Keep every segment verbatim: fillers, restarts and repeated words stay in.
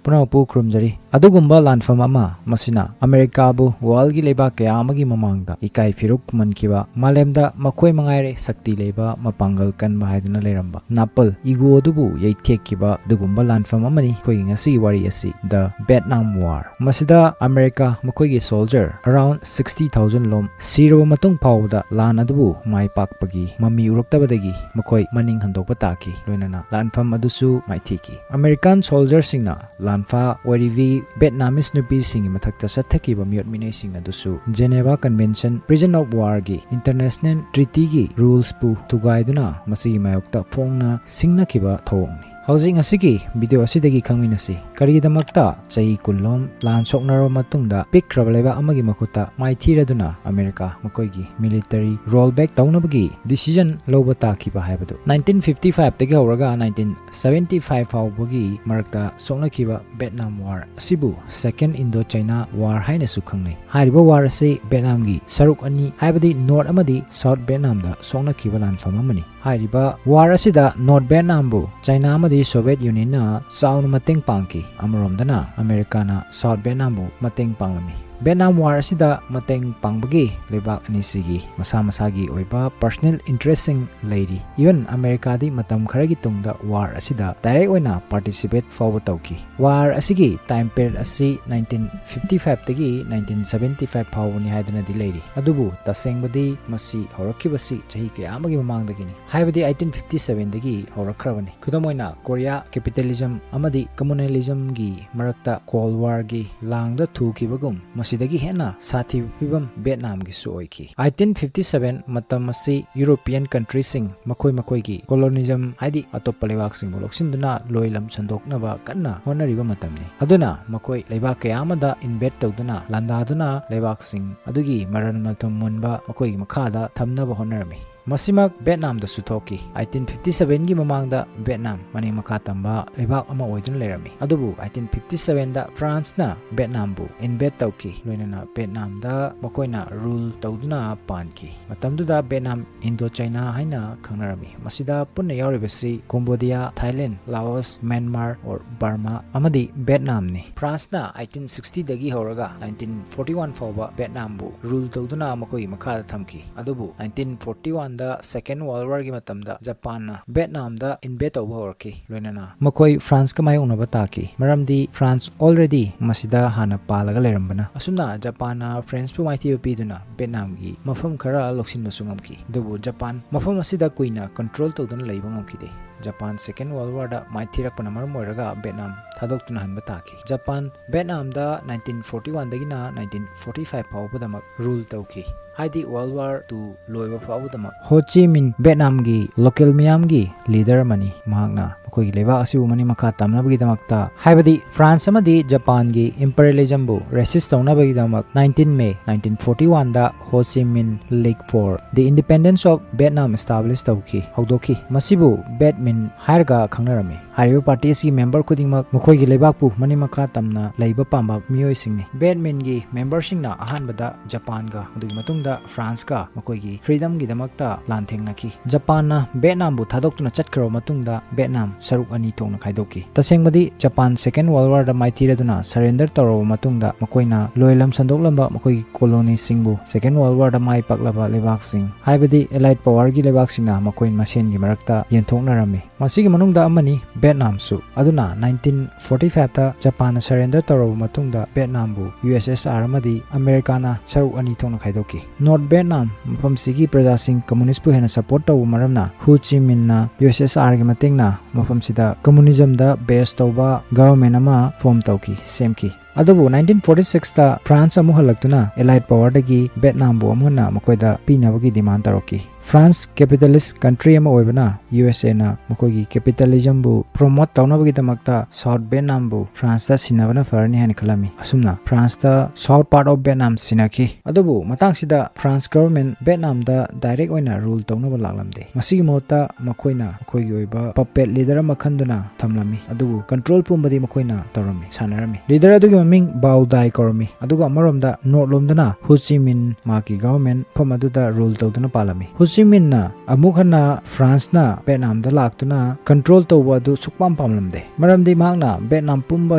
ꯄꯨꯝꯅꯃꯛꯄꯨ ꯈꯨꯔꯨꯝꯖꯔꯤ꯫ ꯑꯗꯨꯒꯨꯝꯕ ꯂꯥꯟꯐꯝ ꯑꯃ, ꯃꯁꯤꯅ ꯑꯃꯦꯔꯤꯀꯥꯕꯨ ꯋꯥꯔꯜꯒꯤ ꯂꯩꯕꯥꯛ ꯀꯌꯥ ꯑꯃꯒꯤ ꯃꯃꯥꯡꯗ ꯏꯀꯥꯏ ꯐꯤꯔꯨꯛ ꯈꯨꯝꯍꯟꯈꯤꯕ, ꯃꯥꯂꯦꯝꯗ ꯃꯈꯣꯏ ꯃꯉꯥꯏꯔꯦ ꯁꯛꯇꯤ ꯂꯩꯕ, ꯃꯄꯥꯡꯒꯜ ꯀꯟꯕ ꯍꯥꯏꯗꯨꯅ ꯂꯩꯔꯝꯕ ꯅꯥꯄꯜ ꯏꯒꯣ ꯑꯗꯨꯕꯨ ꯌꯩꯊꯦꯛꯈꯤꯕ ꯑꯗꯨꯒꯨꯝꯕ ꯂꯥꯟꯐꯝ ꯑꯃꯅꯤ ꯑꯩꯈꯣꯏꯒꯤ ꯉꯁꯤꯒꯤ ꯋꯥꯔꯤ ꯑꯁꯤ, The Vietnam War꯫ ꯃꯁꯤꯗ ꯑꯃꯦꯔꯤꯀꯥ ꯃꯈꯣꯏꯒꯤ soldier around sixty thousand ꯂꯣꯝ ꯁꯤꯔꯕ ꯃꯇꯨꯡ ꯐꯥꯎꯕꯗ ꯂꯥꯟ ꯑꯗꯨꯕꯨ ꯃꯥꯏ ꯄꯥꯛꯄꯒꯤ ꯃꯃꯤ ꯎꯔꯛꯇꯕꯗꯒꯤ ꯃꯈꯣꯏ ꯃꯅꯤꯡ ꯍꯟꯗꯣꯛꯄ ꯇꯥꯈꯤ, ꯂꯣꯏꯅꯅ ꯂꯥꯟꯐꯝ ꯑꯗꯨꯁꯨ ꯃꯥꯏꯊꯤꯈꯤ꯫ ꯑꯃꯦꯔꯤꯀꯥꯟ soldierꯁꯤꯡꯅ ꯂꯥꯟꯐꯥ ꯑꯣꯏꯔꯤꯕꯤ ꯚꯦꯠꯅꯥꯃꯤꯁ ꯅꯨꯄꯤꯁꯤꯡꯒꯤ ꯃꯊꯛꯇ ꯆꯠꯊꯈꯤꯕ ꯃꯤꯑꯣꯠ ꯃꯤꯅꯩꯁꯤꯡ ꯑꯗꯨꯁꯨ Geneva Convention, Prison of Warꯒꯤ international treatyꯒꯤ rulesꯄꯨ ꯊꯨꯒꯥꯏꯗꯨꯅ ꯃꯁꯤꯒꯤ ꯃꯥꯌꯣꯛꯇ ꯐꯣꯡꯅ ꯁꯤꯡꯅꯈꯤꯕ ꯊꯧꯑꯣꯡꯅꯤ꯫ ꯍꯧꯖꯤꯛ ꯉꯁꯤꯒꯤ video ꯑꯁꯤꯗꯒꯤ ꯈꯪꯃꯤꯟꯅꯁꯤ, ꯀꯔꯤꯒꯤꯗꯃꯛꯇ ꯆꯍꯤ ꯀꯨꯟꯂꯣꯝ ꯂꯥꯟ ꯁꯣꯛꯅꯔꯕ ꯃꯇꯨꯡꯗ ꯄꯤꯛꯈ꯭ꯔꯕ ꯂꯩꯕꯥꯛ ꯑꯃꯒꯤ ꯃꯈꯨꯠꯇ ꯃꯥꯏꯊꯤꯔꯗꯨꯅ ꯑꯃꯦꯔꯤꯀꯥ ꯃꯈꯣꯏꯒꯤ military rollback ꯇꯧꯅꯕꯒꯤ decision ꯂꯧꯕ ꯇꯥꯈꯤꯕ ꯍꯥꯏꯕꯗꯨ꯫ Nineteen fifty fiveꯇꯒꯤ ꯍꯧꯔꯒ nineteen seventy five ꯐꯥꯎꯕꯒꯤ ꯃꯔꯛꯇ ꯁꯣꯛꯅꯈꯤꯕ Vietnam War ꯑꯁꯤꯕꯨ Second Indochina War ꯍꯥꯏꯅꯁꯨ ꯈꯪꯅꯩ꯫ ꯍꯥꯏꯔꯤꯕ war ꯑꯁꯤ ꯚꯦꯠꯅꯥꯝꯒꯤ ꯁꯔꯨꯛ ꯑꯅꯤ, ꯍꯥꯏꯕꯗꯤ North ꯑꯃꯗꯤ South ꯚꯦꯠꯅꯥꯝꯗ ꯁꯣꯛꯅꯈꯤꯕ ꯂꯥꯟꯐꯝ ꯑꯃꯅꯤ꯫ ꯍꯥꯏꯔꯤꯕ war ꯑꯁꯤꯗ North ꯚꯦꯠꯅꯥꯝꯕꯨ ꯆꯥꯏꯅꯥ ꯑꯃꯗꯤ Soviet Unionꯅ ꯆꯥꯎꯅ ꯃꯇꯦꯡ ꯄꯥꯡꯈꯤ꯫ ꯑꯃꯔꯣꯝꯗꯅ ꯑꯃꯦꯔꯤꯀꯥꯅ South ꯚꯦꯠꯅꯥꯝꯕꯨ ꯃꯇꯦꯡ ꯄꯥꯡꯂꯝꯃꯤ꯫ ꯚꯦꯠꯅꯥꯝ war ꯑꯁꯤꯗ ꯃꯇꯦꯡ ꯄꯥꯡꯕꯒꯤ ꯂꯩꯕꯥꯛ ꯑꯅꯤꯁꯤꯒꯤ ꯃꯁꯥ ꯃꯁꯥꯒꯤ ꯑꯣꯏꯕ personal interestꯁꯤꯡ ꯂꯩꯔꯤ꯫ Even ꯑꯃꯦꯔꯤꯀꯥꯗꯤ ꯃꯇꯝ ꯈꯔꯒꯤ ꯇꯨꯡꯗ war ꯑꯁꯤꯗ direct ꯑꯣꯏꯅ participate ꯐꯥꯎꯕ ꯇꯧꯈꯤ꯫ War ꯑꯁꯤꯒꯤ time period ꯑꯁꯤ nineteen fifty fiveꯇꯒꯤ nineteen seventy five ꯐꯥꯎꯕꯅꯤ ꯍꯥꯏꯗꯨꯅꯗꯤ ꯂꯩꯔꯤ꯫ ꯑꯗꯨꯕꯨ ꯇꯁꯦꯡꯕꯗꯤ ꯃꯁꯤ ꯍꯧꯔꯛꯈꯤꯕꯁꯤ ꯆꯍꯤ ꯀꯌꯥ ꯑꯃꯒꯤ ꯃꯃꯥꯡꯗꯒꯤꯅꯤ꯫ ꯍꯥꯏꯕꯗꯤ eighteen fifty sevenꯗꯒꯤ ꯍꯧꯔꯛꯈ꯭ꯔꯕꯅꯤ꯫ ꯈꯨꯗꯝ ꯑꯣꯏꯅ, ꯀꯣꯔꯤꯌꯥ capitalism ꯑꯃꯗꯤ communalismꯒꯤ ꯃꯔꯛꯇ Cold Warꯒꯤ ꯂꯥꯡꯗ ꯊꯨꯈꯤꯕꯒꯨꯝ, ꯃꯁꯤꯗꯒꯤ ꯍꯦꯟꯅ ꯁꯥꯊꯤꯕ ꯐꯤꯕꯝ ꯚꯦꯠꯅꯥꯝꯒꯤꯁꯨ ꯑꯣꯏꯈꯤ꯫ Eighteen fifty seven ꯃꯇꯝ ꯑꯁꯤ European countryꯁꯤꯡ ꯃꯈꯣꯏ ꯃꯈꯣꯏꯒꯤ colonism, ꯍꯥꯏꯗꯤ ꯑꯇꯣꯞꯄ ꯂꯩꯕꯥꯛꯁꯤꯡꯕꯨ ꯂꯧꯁꯤꯟꯗꯨꯅ ꯂꯣꯏꯂꯝ ꯁꯟꯗꯣꯛꯅꯕ ꯀꯟꯅ ꯍꯣꯠꯅꯔꯤꯕ ꯃꯇꯝꯅꯤ꯫ ꯑꯗꯨꯅ ꯃꯈꯣꯏ ꯂꯩꯕꯥꯛ ꯀꯌꯥ ꯑꯃꯗ invade ꯇꯧꯗꯨꯅ, ꯂꯥꯟꯗꯥꯗꯨꯅ ꯂꯩꯕꯥꯛꯁꯤꯡ ꯑꯗꯨꯒꯤ ꯃꯔꯟ ꯃꯊꯨꯝ ꯃꯨꯟꯕ ꯃꯈꯣꯏꯒꯤ ꯃꯈꯥꯗ ꯊꯝꯅꯕ ꯍꯣꯠꯅꯔꯝꯃꯤ꯫ ꯃꯁꯤꯃꯛ ꯚꯦꯠꯅꯥꯝꯗꯁꯨ ꯊꯣꯛꯈꯤ꯫ ꯑꯩꯇꯤꯟ ꯐꯤꯐꯇꯤ ꯁꯚꯦꯟꯒꯤ ꯃꯃꯥꯡꯗ ꯚꯦꯠꯅꯥꯝ ꯃꯅꯤꯡ ꯃꯈꯥ ꯇꯝꯕ ꯂꯩꯕꯥꯛ ꯑꯃ ꯑꯣꯏꯗꯨꯅ ꯂꯩꯔꯝꯃꯤ꯫ ꯑꯗꯨꯕꯨ ꯑꯩꯇꯤꯟ ꯐꯤꯐꯇꯤ ꯁꯚꯦꯟꯗ ꯐ꯭ꯔꯥꯟꯁꯅ ꯚꯦꯠꯅꯥꯝꯕꯨ ꯏꯟꯚꯦꯠ ꯇꯧꯈꯤ, ꯂꯣꯏꯅꯅ ꯚꯦꯠꯅꯥꯝꯗ ꯃꯈꯣꯏꯅ ꯔꯨꯜ ꯇꯧꯗꯨꯅ ꯄꯥꯟꯈꯤ꯫ ꯃꯇꯝꯗꯨꯗ ꯚꯦꯠꯅꯥꯝ ꯏꯟꯗꯣ ꯆꯥꯏꯅꯥ ꯍꯥꯏꯅ ꯈꯪꯅꯔꯝꯃꯤ꯫ ꯃꯁꯤꯗ ꯄꯨꯟꯅ ꯌꯥꯎꯔꯤꯕꯁꯤ ꯀꯣꯝꯕꯣꯗꯤꯌꯥ, ꯊꯥꯏꯂꯦꯟ, ꯂꯥꯑꯣꯁ, ꯃ꯭ꯌꯥꯟꯃꯥꯔ or ꯕꯔꯃꯥ ꯑꯃꯗꯤ ꯚꯦꯠꯅꯥꯝꯅꯤ꯫ ꯐ꯭ꯔꯥꯟꯁꯅ ꯑꯩꯇꯤꯟ ꯁꯤꯛꯁꯇꯤꯗꯒꯤ ꯍꯧꯔꯒ ꯅꯥꯏꯟꯇꯤꯟ ꯐꯣꯔꯇꯤ ꯋꯥꯟ ꯐꯥꯎꯕ ꯚꯦꯠꯅꯥꯝꯕꯨ ꯔꯨꯜ ꯇꯧꯗꯨꯅ ꯃꯈꯣꯏꯒꯤ ꯃꯈꯥꯗ ꯊꯝꯈꯤ꯫ ꯑꯗꯨꯕꯨ ꯅꯥꯏꯟꯇꯤꯟ ꯐꯣꯔꯇꯤ ꯋꯥꯟꯗ ꯁꯦꯀꯦꯟ ꯋꯥꯔꯜ ꯋꯥꯔꯒꯤ ꯃꯇꯝꯗ ꯖꯄꯥꯟꯅ ꯚꯦꯠꯅꯥꯝꯗ ꯏꯟꯚꯦꯠ ꯇꯧꯕ ꯍꯧꯔꯛꯈꯤ꯫ ꯂꯣꯏꯅꯅ ꯃꯈꯣꯏ ꯐ꯭ꯔꯥꯟꯁꯀ ꯃꯥꯌꯣꯛꯅꯕ ꯇꯥꯈꯤ, ꯃꯔꯝꯗꯤ ꯐ꯭ꯔꯥꯟꯁ already ꯃꯁꯤꯗ ꯍꯥꯟꯅ ꯄꯥꯜꯂꯒ ꯂꯩꯔꯝꯕꯅ꯫ ꯑꯁꯨꯝꯅ ꯖꯄꯥꯟꯅ ꯐ꯭ꯔꯦꯟꯁꯄꯨ ꯃꯥꯏꯊꯤꯕ ꯄꯤꯗꯨꯅ ꯚꯦꯠꯅꯥꯝꯒꯤ ꯃꯐꯝ ꯈꯔ ꯂꯧꯁꯤꯟꯕꯁꯨ ꯉꯝꯈꯤ꯫ ꯑꯗꯨꯕꯨ ꯖꯄꯥꯟ ꯃꯐꯝ ꯑꯁꯤꯗ ꯀꯨꯏꯅ ꯀꯟꯇ꯭ꯔꯣꯜ ꯇꯧꯗꯨꯅ ꯂꯩꯕ ꯉꯝꯈꯤꯗꯦ꯫ ꯖꯄꯥꯟ ꯁꯦꯀꯦꯟ ꯋꯥꯔꯜ ꯋꯥꯔꯗ ꯃꯥꯏꯊꯤꯔꯛꯄꯅ ꯃꯔꯝ ꯑꯣꯏꯔꯒ ꯚꯦꯠꯅꯥꯝ ꯊꯥꯗꯣꯛꯇꯨꯅ ꯍꯟꯕ ꯇꯥꯈꯤ꯫ ꯖꯄꯥꯟ ꯚꯦꯠꯅꯥꯝꯗ ꯅꯥꯏꯟꯇꯤꯟ ꯐꯣꯔꯇꯤ ꯋꯥꯟꯗꯒꯤꯅ ꯅꯥꯏꯟꯇꯤꯟ ꯐꯣꯔꯇꯤ ꯐꯥꯏꯚ ꯐꯥꯎꯕꯗꯃꯛ ꯔꯨꯜ ꯇꯧꯈꯤ, ꯍꯥꯏꯗꯤ ꯋꯥꯔꯜ ꯋꯥꯔ ꯇꯨ ꯂꯣꯏꯕ ꯐꯥꯎꯕꯗꯃꯛ꯫ ꯍꯣ ꯆꯤ ꯃꯤꯟ ꯚꯦꯠꯅꯥꯝꯒꯤ ꯂꯣꯀꯦꯜ ꯃꯤꯌꯥꯝꯒꯤ ꯂꯤꯗꯔ ꯑꯃꯅꯤ꯫ ꯃꯍꯥꯛꯅ ꯃꯈꯣꯏꯒꯤ ꯂꯩꯕꯥꯛ ꯑꯁꯤꯕꯨ ꯃꯅꯤꯡ ꯃꯈꯥ ꯇꯝꯅꯕꯒꯤꯗꯃꯛꯇ, ꯍꯥꯏꯕꯗꯤ ꯐ꯭ꯔꯥꯟꯁ ꯑꯃꯗꯤ ꯖꯄꯥꯟꯒꯤ ꯏꯝꯄꯔꯤꯌꯦꯂꯤꯖꯝꯕꯨ ꯔꯦꯁꯤꯁ ꯇꯧꯅꯕꯒꯤꯗꯃꯛ, ꯅꯥꯏꯟꯇꯤꯟ ꯃꯦ ꯅꯥꯏꯟꯇꯤꯟ ꯐꯣꯔꯇꯤ ꯋꯥꯟꯗ ꯍꯣ ꯆꯤ ꯃꯤꯟ League for the Independence of Vietnam establish ꯇꯧꯈꯤ, ꯍꯧꯗꯣꯛꯈꯤ꯫ ꯃꯁꯤꯕꯨ ꯚꯦꯠ ꯃꯤꯟ ꯍꯥꯏꯔꯒ ꯈꯪꯅꯔꯝꯃꯤ꯫ ꯍꯥꯏꯔꯤꯕ ꯄꯥꯔꯇꯤ ꯑꯁꯤꯒꯤ ꯃꯦꯝꯕꯔ ꯈꯨꯗꯤꯡꯃꯛ ꯃꯈꯣꯏꯒꯤ ꯂꯩꯕꯥꯛꯄꯨ ꯃꯅꯤꯡ ꯃꯈꯥ ꯇꯝꯅ ꯂꯩꯕ ꯄꯥꯝꯕ ꯃꯤꯑꯣꯏꯁꯤꯡꯅꯤ꯫ ꯚꯦꯠ ꯃꯤꯟꯒꯤ ꯃꯦꯝꯕꯔꯁꯤꯡꯅ ꯑꯍꯥꯟꯕꯗ ꯖꯄꯥꯟꯒ, ꯑꯗꯨꯒꯤ ꯃꯇꯨꯡꯗ ꯐ꯭ꯔꯥꯟꯁꯀ ꯃꯈꯣꯏꯒꯤ ꯐ꯭ꯔꯤꯗꯝꯒꯤꯗꯃꯛꯇ ꯂꯥꯟꯊꯦꯡꯅꯈꯤ꯫ ꯖꯄꯥꯟꯅ ꯚꯦꯠꯅꯥꯝꯕꯨ ꯊꯥꯗꯣꯛꯇꯨꯅ ꯆꯠꯈ꯭ꯔꯕ ꯃꯇꯨꯡꯗ ꯚꯦꯠꯅꯥꯝ ꯁꯔꯨꯛ ꯑꯅꯤ ꯊꯣꯛꯅ ꯈꯥꯏꯗꯣꯛꯈꯤ꯫ ꯇꯁꯦꯡꯕꯗꯤ ꯖꯄꯥꯟ ꯁꯦꯀꯦꯟ ꯋꯥꯔꯜ ꯋꯥꯔꯗ ꯃꯥꯏꯊꯤꯔꯗꯨꯅ ꯁꯔꯦꯟꯗꯔ ꯇꯧꯔꯕ ꯃꯇꯨꯡꯗ ꯃꯈꯣꯏꯅ ꯂꯣꯏꯂꯝ ꯁꯟꯗꯣꯛꯂꯝꯕ ꯃꯈꯣꯏꯒꯤ ꯀꯣꯂꯣꯅꯤꯁꯤꯡꯕꯨ ꯁꯦꯀꯦꯟ ꯋꯥꯔꯜ ꯋꯥꯔꯗ ꯃꯥꯏ ꯄꯥꯛꯂꯕ ꯂꯩꯕꯥꯛꯁꯤꯡ, ꯍꯥꯏꯕꯗꯤ ꯑꯦꯂꯥꯏꯠ ꯄꯋꯥꯔꯒꯤ ꯂꯩꯕꯥꯛꯁꯤꯡꯅ ꯃꯈꯣꯏ ꯃꯁꯦꯟꯒꯤ ꯃꯔꯛꯇ ꯌꯦꯟꯊꯣꯛꯅꯔꯝꯃꯤ꯫ ꯃꯁꯤꯒꯤ ꯃꯅꯨꯡꯗ ꯑꯃꯅꯤ ꯚꯦꯠꯅꯥꯝꯁꯨ꯫ ꯑꯗꯨꯅ ꯅꯥꯏꯟꯇꯤꯟ ꯐꯣꯔꯇꯤ ꯐꯥꯏꯚꯇ ꯖꯄꯥꯟꯅ ꯁꯔꯦꯟꯗꯔ ꯇꯧꯔꯕ ꯃꯇꯨꯡꯗ ꯚꯦꯠꯅꯥꯝꯕꯨ ꯌꯨ ꯑꯦꯁ ꯑꯦꯁ ꯑꯥꯔ ꯑꯃꯗꯤ ꯑꯃꯦꯔꯤꯀꯥꯅ ꯁꯔꯨꯛ ꯑꯅꯤ ꯊꯣꯛꯅ ꯈꯥꯏꯗꯣꯛꯈꯤ꯫ ꯅꯣꯔꯠ ꯚꯦꯠꯅꯥꯝ ꯃꯐꯝꯁꯤꯒꯤ ꯄ꯭ꯔꯖꯥꯁꯤꯡ ꯀꯝꯃꯨꯅꯤꯁꯄꯨ ꯍꯦꯟꯅ ꯁꯄꯣꯔꯠ ꯇꯧꯕ ꯃꯔꯝꯅ ꯍꯨ ꯆꯤ ꯃꯤꯟꯅ ꯌꯨ ꯑꯦꯁ ꯑꯦꯁ ꯑꯥꯔꯒꯤ ꯃꯇꯦꯡꯅ ꯃꯐꯝꯁꯤꯗ ꯀꯝꯃꯨꯅꯤꯖꯝꯗ ꯕꯦꯁ ꯇꯧꯕ ꯒꯚꯔꯟꯃꯦꯟ ꯑꯃ ꯐꯣꯔꯝ ꯇꯧꯈꯤ, ꯁꯦꯝꯈꯤ꯫ ꯑꯗꯨꯕꯨ nineteen forty sixꯇ France ꯑꯃꯨꯛ ꯍꯜꯂꯛꯇꯨꯅ Allied Powerꯗꯒꯤ Vietnamꯕꯨ ꯑꯃꯨꯛ ꯍꯟꯅ ꯃꯈꯣꯏꯗ ꯄꯤꯅꯕꯒꯤ demand ꯇꯧꯔꯛꯈꯤ꯫ France capitalist country ꯑꯃ ꯑꯣꯏꯕꯅ USAꯅ ꯃꯈꯣꯏꯒꯤ capitalismꯕꯨ promote ꯇꯧꯅꯕꯒꯤꯗꯃꯛꯇ South Vietnamꯕꯨ Franceꯇ ꯁꯤꯟꯅꯕꯅ ꯐꯔꯅꯤ ꯍꯥꯏꯅ ꯈꯜꯂꯝꯃꯤ꯫ ꯑꯁꯨꯝꯅ Franceꯇ South part of Vietnam ꯁꯤꯟꯅꯈꯤ꯫ ꯑꯗꯨꯕꯨ ꯃꯇꯥꯡꯁꯤꯗ France government Vietnamꯗ direct ꯑꯣꯏꯅ rule ꯇꯧꯅꯕ ꯂꯥꯛꯂꯝꯗꯦ꯫ ꯃꯁꯤꯒꯤ ꯃꯍꯨꯠꯇ ꯃꯈꯣꯏꯅ ꯃꯈꯣꯏꯒꯤ ꯑꯣꯏꯕ puppet leader ꯑꯃ ꯈꯟꯗꯨꯅ ꯊꯝꯂꯝꯃꯤ, ꯑꯗꯨꯕꯨ control ꯄꯨꯝꯕꯗꯤ ꯃꯈꯣꯏꯅ ꯇꯧꯔꯝꯃꯤ, ꯁꯥꯟꯅꯔꯝꯃꯤ꯫ Leader ꯑꯗꯨꯒꯤ ꯃꯃꯤꯡ Bao Dai ꯀꯧꯔꯝꯃꯤ꯫ ꯑꯗꯨꯒ ꯑꯃꯔꯣꯝꯗ North ꯂꯣꯝꯗꯅ Ho Chi Minh ꯃꯍꯥꯛꯀꯤ government ꯃꯐꯝ ꯑꯗꯨꯗ rule ꯇꯧꯗꯨꯅ ꯄꯥꯜꯂꯝꯃꯤ꯫ Ho Chi Minhꯅ ꯑꯃꯨꯛ ꯍꯟꯅ Franceꯅ Vietnamꯗ ꯂꯥꯛꯇꯨꯅ control ꯇꯧꯕ ꯑꯗꯨ ꯁꯨꯛꯄꯥꯝ ꯄꯥꯝꯂꯝꯗꯦ, ꯃꯔꯝꯗꯤ ꯃꯍꯥꯛꯅ Vietnam ꯄꯨꯝꯕ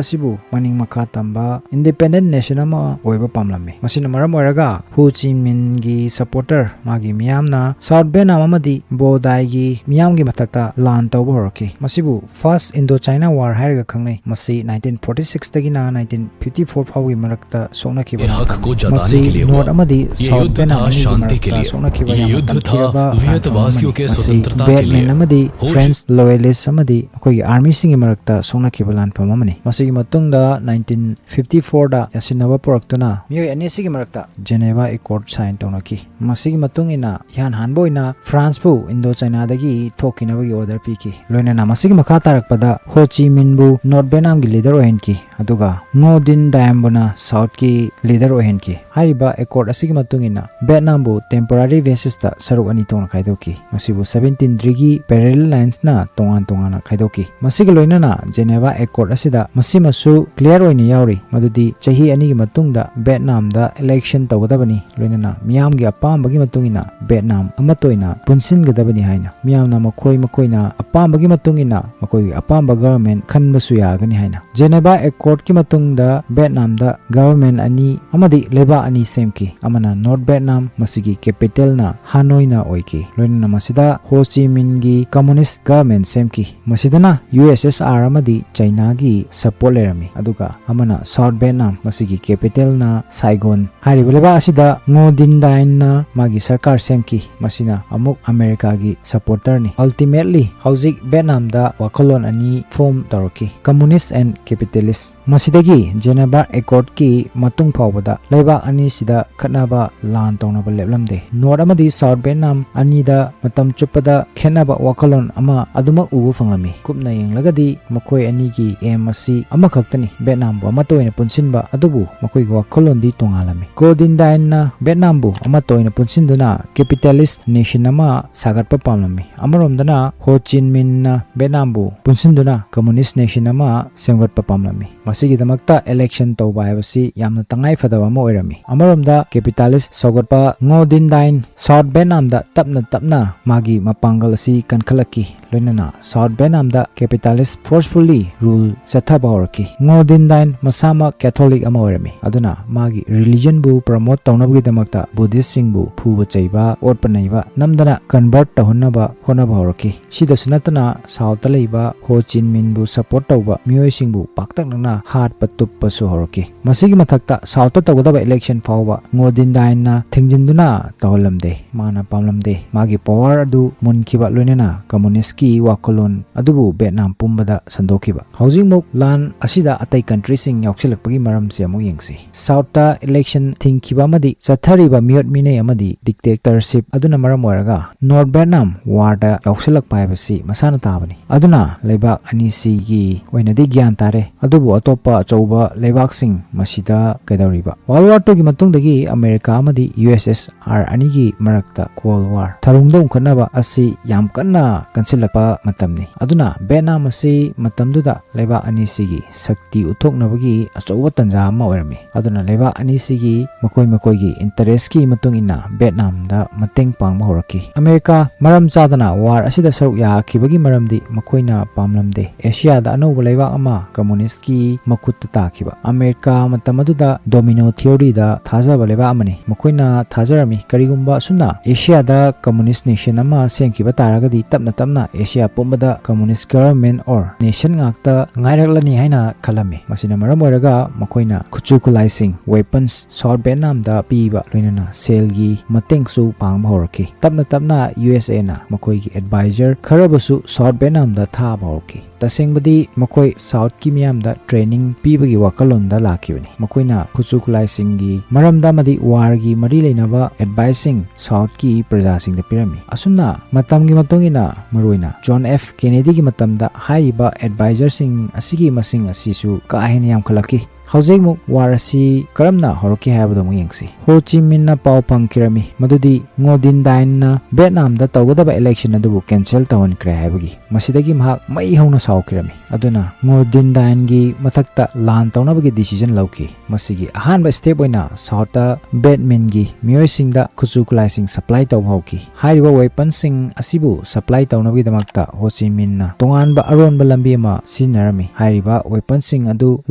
ꯑꯁꯤꯕꯨ ꯃꯅꯤꯡ ꯃꯈꯥ ꯇꯝꯕ independent nation ꯑꯃ ꯑꯣꯏꯕ ꯄꯥꯝꯂꯝꯃꯤ꯫ ꯃꯁꯤꯅ ꯃꯔꯝ ꯑꯣꯏꯔꯒ Ho Chi Minhꯒꯤ supporter, ꯃꯥꯒꯤ ꯃꯤꯌꯥꯝꯅ South Vietnam ꯑꯃꯗꯤ Bao Daiꯒꯤ ꯃꯤꯌꯥꯝꯒꯤ ꯃꯊꯛꯇ ꯂꯥꯟ ꯇꯧꯕ ꯍꯧꯔꯛꯈꯤ꯫ ꯃꯁꯤꯕꯨ First Indochina War ꯍꯥꯏꯔꯒ ꯈꯪꯅꯩ꯫ ꯃꯁꯤ nineteen forty sixꯇꯒꯤꯅ nineteen fifty four ꯐꯥꯎꯒꯤ ꯃꯔꯛꯇ ꯁꯣꯛꯅꯈꯤꯕ ꯂꯥꯟꯐꯝꯅꯤ꯫ ꯃꯁꯤ North ꯑꯃꯗꯤ South Vietnam ꯑꯅꯤꯒꯤ ꯃꯔꯛꯇ ꯁꯣꯛꯅꯈꯤꯕ ꯂꯥꯟꯐꯝ ꯑꯃꯅꯤ꯫ ꯃꯁꯤ Vietnam ꯑꯃꯗꯤ French loyalist ꯑꯃꯗꯤ ꯃꯈꯣꯏꯒꯤ armyꯁꯤꯡꯒꯤ ꯃꯔꯛꯇ ꯁꯣꯛꯅꯈꯤꯕ ꯂꯥꯟꯐꯝ ꯑꯃꯅꯤ꯫ ꯃꯁꯤꯒꯤ ꯃꯇꯨꯡꯗ nineteen fifty fourꯗ ꯌꯥꯁꯤꯟꯅꯕ ꯄꯨꯔꯛꯇꯨꯅ ꯃꯤꯑꯣꯏ ꯑꯅꯤ ꯑꯁꯤꯒꯤ ꯃꯔꯛꯇ Geneva Accord sign ꯇꯧꯅꯈꯤ꯫ ꯃꯁꯤꯒꯤ ꯃꯇꯨꯡ ꯏꯟꯅ ꯏꯍꯥꯟ ꯍꯥꯟꯕ ꯑꯣꯏꯅ Franceꯕꯨ Indochinaꯗꯒꯤ ꯊꯣꯛꯈꯤꯅꯕꯒꯤ order ꯄꯤꯈꯤ꯫ ꯂꯣꯏꯅꯅ ꯃꯁꯤꯒꯤ ꯃꯈꯥ ꯇꯥꯔꯛꯄꯗ Ho Chi Minhꯕꯨ North Vietnamꯒꯤ leader ꯑꯣꯏꯍꯟꯈꯤ, ꯑꯗꯨꯒ Ngo Dinh Diemꯕꯨꯅ Southꯀꯤ leader ꯑꯣꯏꯍꯟꯈꯤ꯫ ꯍꯥꯏꯔꯤꯕ accord ꯑꯁꯤꯒꯤ ꯃꯇꯨꯡ ꯏꯟꯅ Vietnamꯕꯨ temporary basisꯇ ꯁꯔꯨꯛ ꯑꯅꯤ ꯊꯣꯛꯅ ꯈꯥꯏꯗꯣꯛꯈꯤ꯫ ꯃꯁꯤꯕꯨ seventeen degree parallel linesꯅ ꯇꯣꯉꯥꯟ ꯇꯣꯉꯥꯟꯅ ꯈꯥꯏꯗꯣꯛꯈꯤ꯫ ꯃꯁꯤꯒ ꯂꯣꯏꯅꯅ Geneva Accord ꯑꯁꯤꯗ ꯃꯁꯤꯃꯁꯨ clear ꯑꯣꯏꯅ ꯌꯥꯎꯔꯤ, ꯃꯗꯨꯗꯤ ꯆꯍꯤ ꯑꯅꯤꯒꯤ ꯃꯇꯨꯡꯗ Vietnamꯗ election ꯇꯧꯒꯗꯕꯅꯤ, ꯂꯣꯏꯅꯅ ꯃꯤꯌꯥꯝꯒꯤ ꯑꯄꯥꯝꯕꯒꯤ ꯃꯇꯨꯡ ꯏꯟꯅ Vietnam ꯑꯃꯠꯇ ꯑꯣꯏꯅ ꯄꯨꯟꯁꯤꯟꯒꯗꯕꯅꯤ ꯍꯥꯏꯅ, ꯃꯤꯌꯥꯝꯅ ꯃꯈꯣꯏ ꯃꯈꯣꯏꯅ ꯑꯄꯥꯝꯕꯒꯤ ꯃꯇꯨꯡ ꯏꯟꯅ ꯃꯈꯣꯏꯒꯤ ꯑꯄꯥꯝꯕ government ꯈꯟꯕꯁꯨ ꯌꯥꯒꯅꯤ ꯍꯥꯏꯅ꯫ Geneva Accordꯀꯤ ꯃꯇꯨꯡꯗ Vietnamꯗ government ꯑꯅꯤ ꯑꯃꯗꯤ ꯂꯩꯕꯥꯛ ꯑꯅꯤ ꯁꯦꯝꯈꯤ, ꯑꯃꯅ North Vietnam, ꯃꯁꯤꯒꯤ capitalꯅ Hanoiꯅ ꯑꯣꯏꯈꯤ, ꯂꯣꯏꯅꯅ ꯃꯁꯤꯗ Ho Chi Minhꯒꯤ communist government ꯁꯦꯝꯈꯤ꯫ ꯃꯁꯤꯗꯅ USSR ꯑꯃꯗꯤ Chinaꯒꯤ support ꯂꯩꯔꯝꯃꯤ, ꯑꯗꯨꯒ ꯑꯃꯅ South Vietnam, ꯃꯁꯤꯒꯤ capitalꯅ Saigon꯫ ꯍꯥꯏꯔꯤꯕ ꯂꯩꯕꯥꯛ ꯑꯁꯤꯗ Ngo Dinh Dienꯅ ꯃꯥꯒꯤ ꯁꯔꯀꯥꯔ ꯁꯦꯝꯈꯤ, ꯃꯁꯤꯅ ꯑꯃꯨꯛ Americaꯒꯤ supporterꯅꯤ꯫ Ultimately, ꯍꯧꯖꯤꯛ Vietnamꯗ ꯋꯥꯈꯜꯂꯣꯟ ꯑꯅꯤ form ꯇꯧꯔꯛꯈꯤ, communist and capitalist꯫ ꯃꯁꯤꯗꯒꯤ Geneva Accordꯀꯤ ꯃꯇꯨꯡ ꯐꯥꯎꯕꯗ ꯂꯩꯕꯥꯛ ꯑꯅꯤꯁꯤꯗ ꯈꯠꯅꯕ ꯂꯥꯟ ꯇꯧꯅꯕ ꯂꯦꯞꯂꯝꯗꯦ꯫ North ꯑꯃꯗꯤ South Vietnam ꯑꯅꯤꯗ ꯃꯇꯝ ꯆꯨꯞꯄꯗ ꯈꯦꯠꯅꯕ ꯋꯥꯈꯜꯂꯣꯟ ꯑꯃ ꯑꯗꯨꯃꯛ ꯎꯕ ꯐꯪꯂꯝꯃꯤ꯫ ꯀꯨꯞꯅ ꯌꯦꯡꯂꯒꯗꯤ ꯃꯈꯣꯏ ꯑꯅꯤꯒꯤ aim ꯑꯁꯤ ꯑꯃꯈꯛꯇꯅꯤ, ꯚꯤꯌꯦꯠꯅꯥꯝꯕꯨ ꯑꯃꯠꯇ ꯑꯣꯏꯅ ꯄꯨꯟꯁꯤꯟꯕ, ꯑꯗꯨꯕꯨ ꯃꯈꯣꯏꯒꯤ ꯋꯥꯈꯜꯂꯣꯟꯗꯤ ꯇꯣꯉꯥꯜꯂꯝꯃꯤ꯫ ꯒꯣ ꯗꯤꯟ ꯗꯥꯏꯟꯅ ꯚꯤꯌꯦꯠꯅꯥꯝꯕꯨ ꯑꯃꯠꯇ ꯑꯣꯏꯅ ꯄꯨꯟꯁꯤꯟꯗꯨꯅ capitalist nation ꯑꯃ ꯁꯥꯒꯠꯄ ꯄꯥꯝꯂꯝꯃꯤ꯫ ꯑꯃꯔꯣꯝꯗꯅ ꯍꯣ ꯆꯤꯟ ꯃꯤꯟꯅ ꯚꯤꯌꯦꯠꯅꯥꯝꯕꯨ ꯄꯨꯟꯁꯤꯟꯗꯨꯅ communist nation ꯑꯃ ꯁꯦꯝꯒꯠꯄ ꯄꯥꯝꯂꯝꯃꯤ꯫ ꯃꯁꯤꯒꯤꯗꯃꯛꯇ election ꯇꯧꯕ ꯍꯥꯏꯕꯁꯤ ꯌꯥꯝꯅ ꯇꯉꯥꯏ ꯐꯗꯕ ꯑꯃ ꯑꯣꯏꯔꯝꯃꯤ꯫ ꯑꯃꯔꯣꯝꯗ capitalist ꯁꯧꯒꯠꯄ ꯉꯣ ꯗꯤꯟ ꯗꯥꯏꯟ South Vietnamꯗ ꯇꯞꯅ ꯇꯞꯅ ꯃꯥꯒꯤ ꯃꯄꯥꯡꯒꯜ ꯑꯁꯤ ꯀꯟꯈꯠꯂꯛꯈꯤ꯫ ꯂꯣꯏꯅꯅ South Vietnamꯗ capitalist forcefully rule ꯆꯠꯊꯕ ꯍꯧꯔꯛꯈꯤ꯫ ꯉꯣ ꯗꯤꯟ ꯗꯥꯏꯟ ꯃꯁꯥꯃꯛ Catholic ꯑꯃ ꯑꯣꯏꯔꯝꯃꯤ, ꯑꯗꯨꯅ ꯃꯥꯒꯤ religionꯕꯨ promote ꯇꯧꯅꯕꯒꯤꯗꯃꯛꯇ Buddhistꯁꯤꯡꯕꯨ ꯐꯨꯕ ꯆꯩꯕ, ꯑꯣꯠꯄ ꯅꯩꯕ ꯅꯝꯗꯅ convert ꯇꯧꯍꯟꯅꯕ ꯍꯣꯠꯅꯕ ꯍꯧꯔꯛꯈꯤ꯫ ꯁꯤꯗꯁꯨ ꯅꯠꯇꯅ Southꯇ ꯂꯩꯕ ꯍꯣ ꯆꯤꯟ ꯃꯤꯟꯕꯨ support ꯇꯧꯕ ꯃꯤꯑꯣꯏꯁꯤꯡꯕꯨ ꯄꯥꯛꯇꯛꯅꯅ ꯍꯥꯠꯄ ꯇꯨꯞꯄꯁꯨ ꯍꯧꯔꯛꯈꯤ꯫ ꯃꯁꯤꯒꯤ ꯃꯊꯛꯇ Southꯇ ꯇꯧꯒꯗꯕ election ꯐꯥꯎꯕ ꯉꯣ ꯗꯤꯟ ꯗꯥꯏꯟꯅ ꯊꯤꯡꯖꯤꯟꯗꯨꯅ ꯇꯧꯍꯜꯂꯝꯗꯦ꯫ ꯃꯥꯅ ꯄꯥꯝꯂꯝꯗꯦ꯫ ꯃꯥꯒꯤ power ꯑꯗꯨ ꯃꯨꯟꯈꯤꯕ ꯂꯣꯏꯅꯅ communistꯀꯤ ꯋꯥꯈꯜꯂꯣꯟ ꯑꯗꯨꯕꯨ ꯚꯤꯌꯦꯠꯅꯥꯝ ꯄꯨꯝꯕꯗ ꯁꯟꯗꯣꯛꯈꯤꯕ꯫ ꯍꯧꯖꯤꯛꯃꯨꯛ ꯂꯥꯟ ꯑꯁꯤꯗ ꯑꯇꯩ countryꯁꯤꯡ ꯌꯥꯎꯁꯤꯜꯂꯛꯄꯒꯤ ꯃꯔꯝꯁꯦ ꯑꯃꯨꯛ ꯌꯦꯡꯁꯤ꯫ Southꯇ election ꯊꯤꯡꯈꯤꯕ ꯑꯃꯗꯤ ꯆꯠꯊꯔꯤꯕ ꯃꯤꯑꯣꯠ ꯃꯤꯅꯩ ꯑꯃꯗꯤ dictatorship ꯑꯗꯨꯅ ꯃꯔꯝ ꯑꯣꯏꯔꯒ North Vietnam warꯗ ꯌꯥꯎꯁꯤꯜꯂꯛꯄ ꯍꯥꯏꯕꯁꯤ ꯃꯁꯥꯅ ꯇꯥꯕꯅꯤ꯫ ꯑꯗꯨꯅ ꯂꯩꯕꯥꯛ ꯑꯅꯤꯁꯤꯒꯤ ꯑꯣꯏꯅꯗꯤ ꯒ꯭ꯌꯥꯟ ꯇꯥꯔꯦ, ꯑꯗꯨꯕꯨ ꯑꯇꯣꯞꯄ ꯑꯆꯧꯕ ꯂꯩꯕꯥꯛꯁꯤꯡ ꯃꯁꯤꯗ ꯀꯩꯗꯧꯔꯤꯕ? World War Twoꯒꯤ ꯃꯇꯨꯡꯗꯒꯤ ꯑꯃꯦꯔꯤꯀꯥ ꯑꯃꯗꯤ USSR ꯑꯅꯤꯒꯤ ꯃꯔꯛꯇ Cold War, ꯊꯧꯔꯨꯡꯗ ꯎꯪꯈꯠꯅꯕ ꯑꯁꯤ ꯌꯥꯝ ꯀꯟꯅ ꯀꯟꯁꯤꯜꯂꯛꯄ ꯃꯇꯝꯅꯤ꯫ ꯑꯗꯨꯅ ꯚꯤꯌꯦꯠꯅꯥꯝ ꯑꯁꯤ ꯃꯇꯝꯗꯨꯗ ꯂꯩꯕꯥꯛ ꯑꯅꯤꯁꯤꯒꯤ ꯁꯛꯇꯤ ꯎꯠꯊꯣꯛꯅꯕꯒꯤ ꯑꯆꯧꯕ ꯇꯥꯟꯖꯥ ꯑꯃ ꯑꯣꯏꯔꯝꯃꯤ꯫ ꯑꯗꯨꯅ ꯂꯩꯕꯥꯛ ꯑꯅꯤꯁꯤꯒꯤ ꯃꯈꯣꯏ ꯃꯈꯣꯏꯒꯤ interestꯀꯤ ꯃꯇꯨꯡ ꯏꯟꯅ ꯚꯤꯌꯦꯠꯅꯥꯝꯗ ꯃꯇꯦꯡ ꯄꯥꯡꯕ ꯍꯧꯔꯛꯈꯤ꯫ ꯑꯃꯦꯔꯤꯀꯥ ꯃꯔꯝ ꯆꯥꯗꯅ war ꯑꯁꯤꯗ ꯁꯔꯨꯛ ꯌꯥꯈꯤꯕꯒꯤ ꯃꯔꯝꯗꯤ ꯃꯈꯣꯏꯅ ꯄꯥꯝꯂꯝꯗꯦ꯫ ꯑꯦꯁꯤꯌꯥꯗ ꯑꯅꯧꯕ ꯂꯩꯕꯥꯛ ꯑꯃ communistꯀꯤ ꯃꯈꯨꯠꯇ ꯇꯥꯈꯤꯕ꯫ ꯑꯃꯦꯔꯤꯀꯥ ꯃꯇꯝ ꯑꯗꯨꯗ domino theoryꯗ ꯊꯥꯖꯕ ꯂꯩꯕꯥꯛ ꯑꯃꯅꯤ꯫ ꯃꯈꯣꯏꯅ ꯊꯥꯖꯔꯝꯃꯤ, ꯀꯔꯤꯒꯨꯝꯕ ꯑꯁꯨꯝꯅ ꯑꯦꯁꯤꯌꯥꯗ communist nation ꯑꯃ ꯁꯦꯝꯈꯤꯕ ꯇꯥꯔꯒꯗꯤ ꯇꯞꯅ ꯇꯞꯅ ꯑꯦꯁꯤꯌꯥ ꯄꯨꯝꯕꯗ communist government or nation ꯉꯥꯛꯇ ꯉꯥꯏꯔꯛꯂꯅꯤ ꯍꯥꯏꯅ ꯈꯜꯂꯝꯃꯤ꯫ ꯃꯁꯤꯅ ꯃꯔꯝ ꯑꯣꯏꯔꯒ ꯃꯈꯣꯏꯅ ꯈꯨꯠꯁꯨ ꯈꯨꯠꯂꯥꯏꯁꯤꯡ, weapons, South Vietnamꯗ ꯄꯤꯕ, ꯂꯣꯏꯅꯅ ꯁꯦꯜꯒꯤ ꯃꯇꯦꯡꯁꯨ ꯄꯥꯡꯕ ꯍꯧꯔꯛꯈꯤ꯫ ꯇꯞꯅ ꯇꯞꯅ USAꯅ ꯃꯈꯣꯏꯒꯤ advisor ꯈꯔꯕꯨꯁꯨ South Vietnamꯗ ꯊꯥꯕ ꯍꯧꯔꯛꯈꯤ꯫ ꯇꯁꯦꯡꯕꯗꯤ ꯃꯈꯣꯏ ꯁꯥꯎꯠꯀꯤ ꯃꯤꯌꯥꯝꯗ ꯇ꯭ꯔꯦꯅꯤꯡ ꯄꯤꯕꯒꯤ ꯋꯥꯈꯜꯂꯣꯟꯗ ꯂꯥꯛꯈꯤꯕꯅꯤ꯫ ꯃꯈꯣꯏꯅ ꯀꯨꯆꯨ ꯀꯨꯂꯥꯏꯁꯤꯡꯒꯤ ꯃꯔꯝꯗ ꯑꯃꯗꯤ ꯋꯥꯔꯒꯤ ꯃꯔꯤ ꯂꯩꯅꯕ ꯑꯦꯗꯚꯥꯏꯁꯁꯤꯡ ꯁꯥꯎꯠꯀꯤ ꯄ꯭ꯔꯖꯥꯁꯤꯡꯗ ꯄꯤꯔꯝꯃꯤ꯫ ꯑꯁꯨꯝꯅ ꯃꯇꯝꯒꯤ ꯃꯇꯨꯡ ꯏꯟꯅ ꯃꯔꯨꯑꯣꯏꯅ ꯖꯣꯟ ꯑꯦꯐ ꯀꯦꯅꯦꯗꯤꯒꯤ ꯃꯇꯝꯗ ꯍꯥꯏꯔꯤꯕ ꯑꯦꯗꯚꯥꯏꯖꯔꯁꯤꯡ ꯑꯁꯤꯒꯤ ꯃꯁꯤꯡ ꯑꯁꯤꯁꯨ ꯀꯥ ꯍꯦꯟꯅ ꯌꯥꯝꯈꯠꯂꯛꯈꯤ꯫ ꯍꯧꯖꯤꯛꯃꯨꯛ ꯋꯥꯔ ꯑꯁꯤ ꯀꯔꯝꯅ ꯍꯧꯔꯛꯈꯤ ꯍꯥꯏꯕꯗꯨ ꯑꯃꯨꯛ ꯌꯦꯡꯁꯤ꯫ ꯍꯣ ꯆꯤ ꯃꯤꯟꯅ ꯄꯥꯎ ꯐꯪꯈꯤꯔꯝꯃꯤ ꯃꯗꯨꯗꯤ ꯉꯣ ꯗꯤꯟ ꯗꯥꯏꯟꯅ ꯚꯦꯠꯅꯥꯝꯗ ꯇꯧꯒꯗꯕ ꯏꯂꯦꯛꯁꯟ ꯑꯗꯨꯕꯨ ꯀꯦꯟꯁꯦꯜ ꯇꯧꯍꯟꯈ꯭ꯔꯦ ꯍꯥꯏꯕꯒꯤ꯫ ꯃꯁꯤꯗꯒꯤ ꯃꯍꯥꯛ ꯃꯩ ꯍꯧꯅ ꯁꯥꯎꯈꯤꯔꯝꯃꯤ꯫ ꯑꯗꯨꯅ ꯉꯣ ꯗꯤꯟ ꯗꯥꯏꯟꯒꯤ ꯃꯊꯛꯇ ꯂꯥꯟ ꯇꯧꯅꯕꯒꯤ ꯗꯤꯁꯤꯖꯟ ꯂꯧꯈꯤ꯫ ꯃꯁꯤꯒꯤ ꯑꯍꯥꯟꯕ ꯁ꯭ꯇꯦꯞ ꯑꯣꯏꯅ ꯁꯥꯎꯠꯇ ꯚꯦꯠ ꯃꯤꯟꯒꯤ ꯃꯤꯑꯣꯏꯁꯤꯡꯗ ꯀꯨꯆꯨ ꯀꯨꯂꯥꯏꯁꯤꯡ ꯁꯄ꯭ꯂꯥꯏ ꯇꯧꯕ ꯍꯧꯈꯤ꯫ ꯍꯥꯏꯔꯤꯕ ꯋꯦꯄꯟꯁꯤꯡ ꯑꯁꯤꯕꯨ ꯁꯄ꯭ꯂꯥꯏ ꯇꯧꯅꯕꯒꯤꯗꯃꯛꯇ ꯍꯣ ꯆꯤ ꯃꯤꯟꯅ ꯇꯣꯉꯥꯟꯕ ꯑꯔꯣꯟꯕ ꯂꯝꯕꯤ ꯑꯃ ꯁꯤꯖꯤꯟꯅꯔꯝꯃꯤ꯫ ꯍꯥꯏꯔꯤꯕ ꯋꯦꯄꯟꯁꯤꯡ ꯑꯗꯨ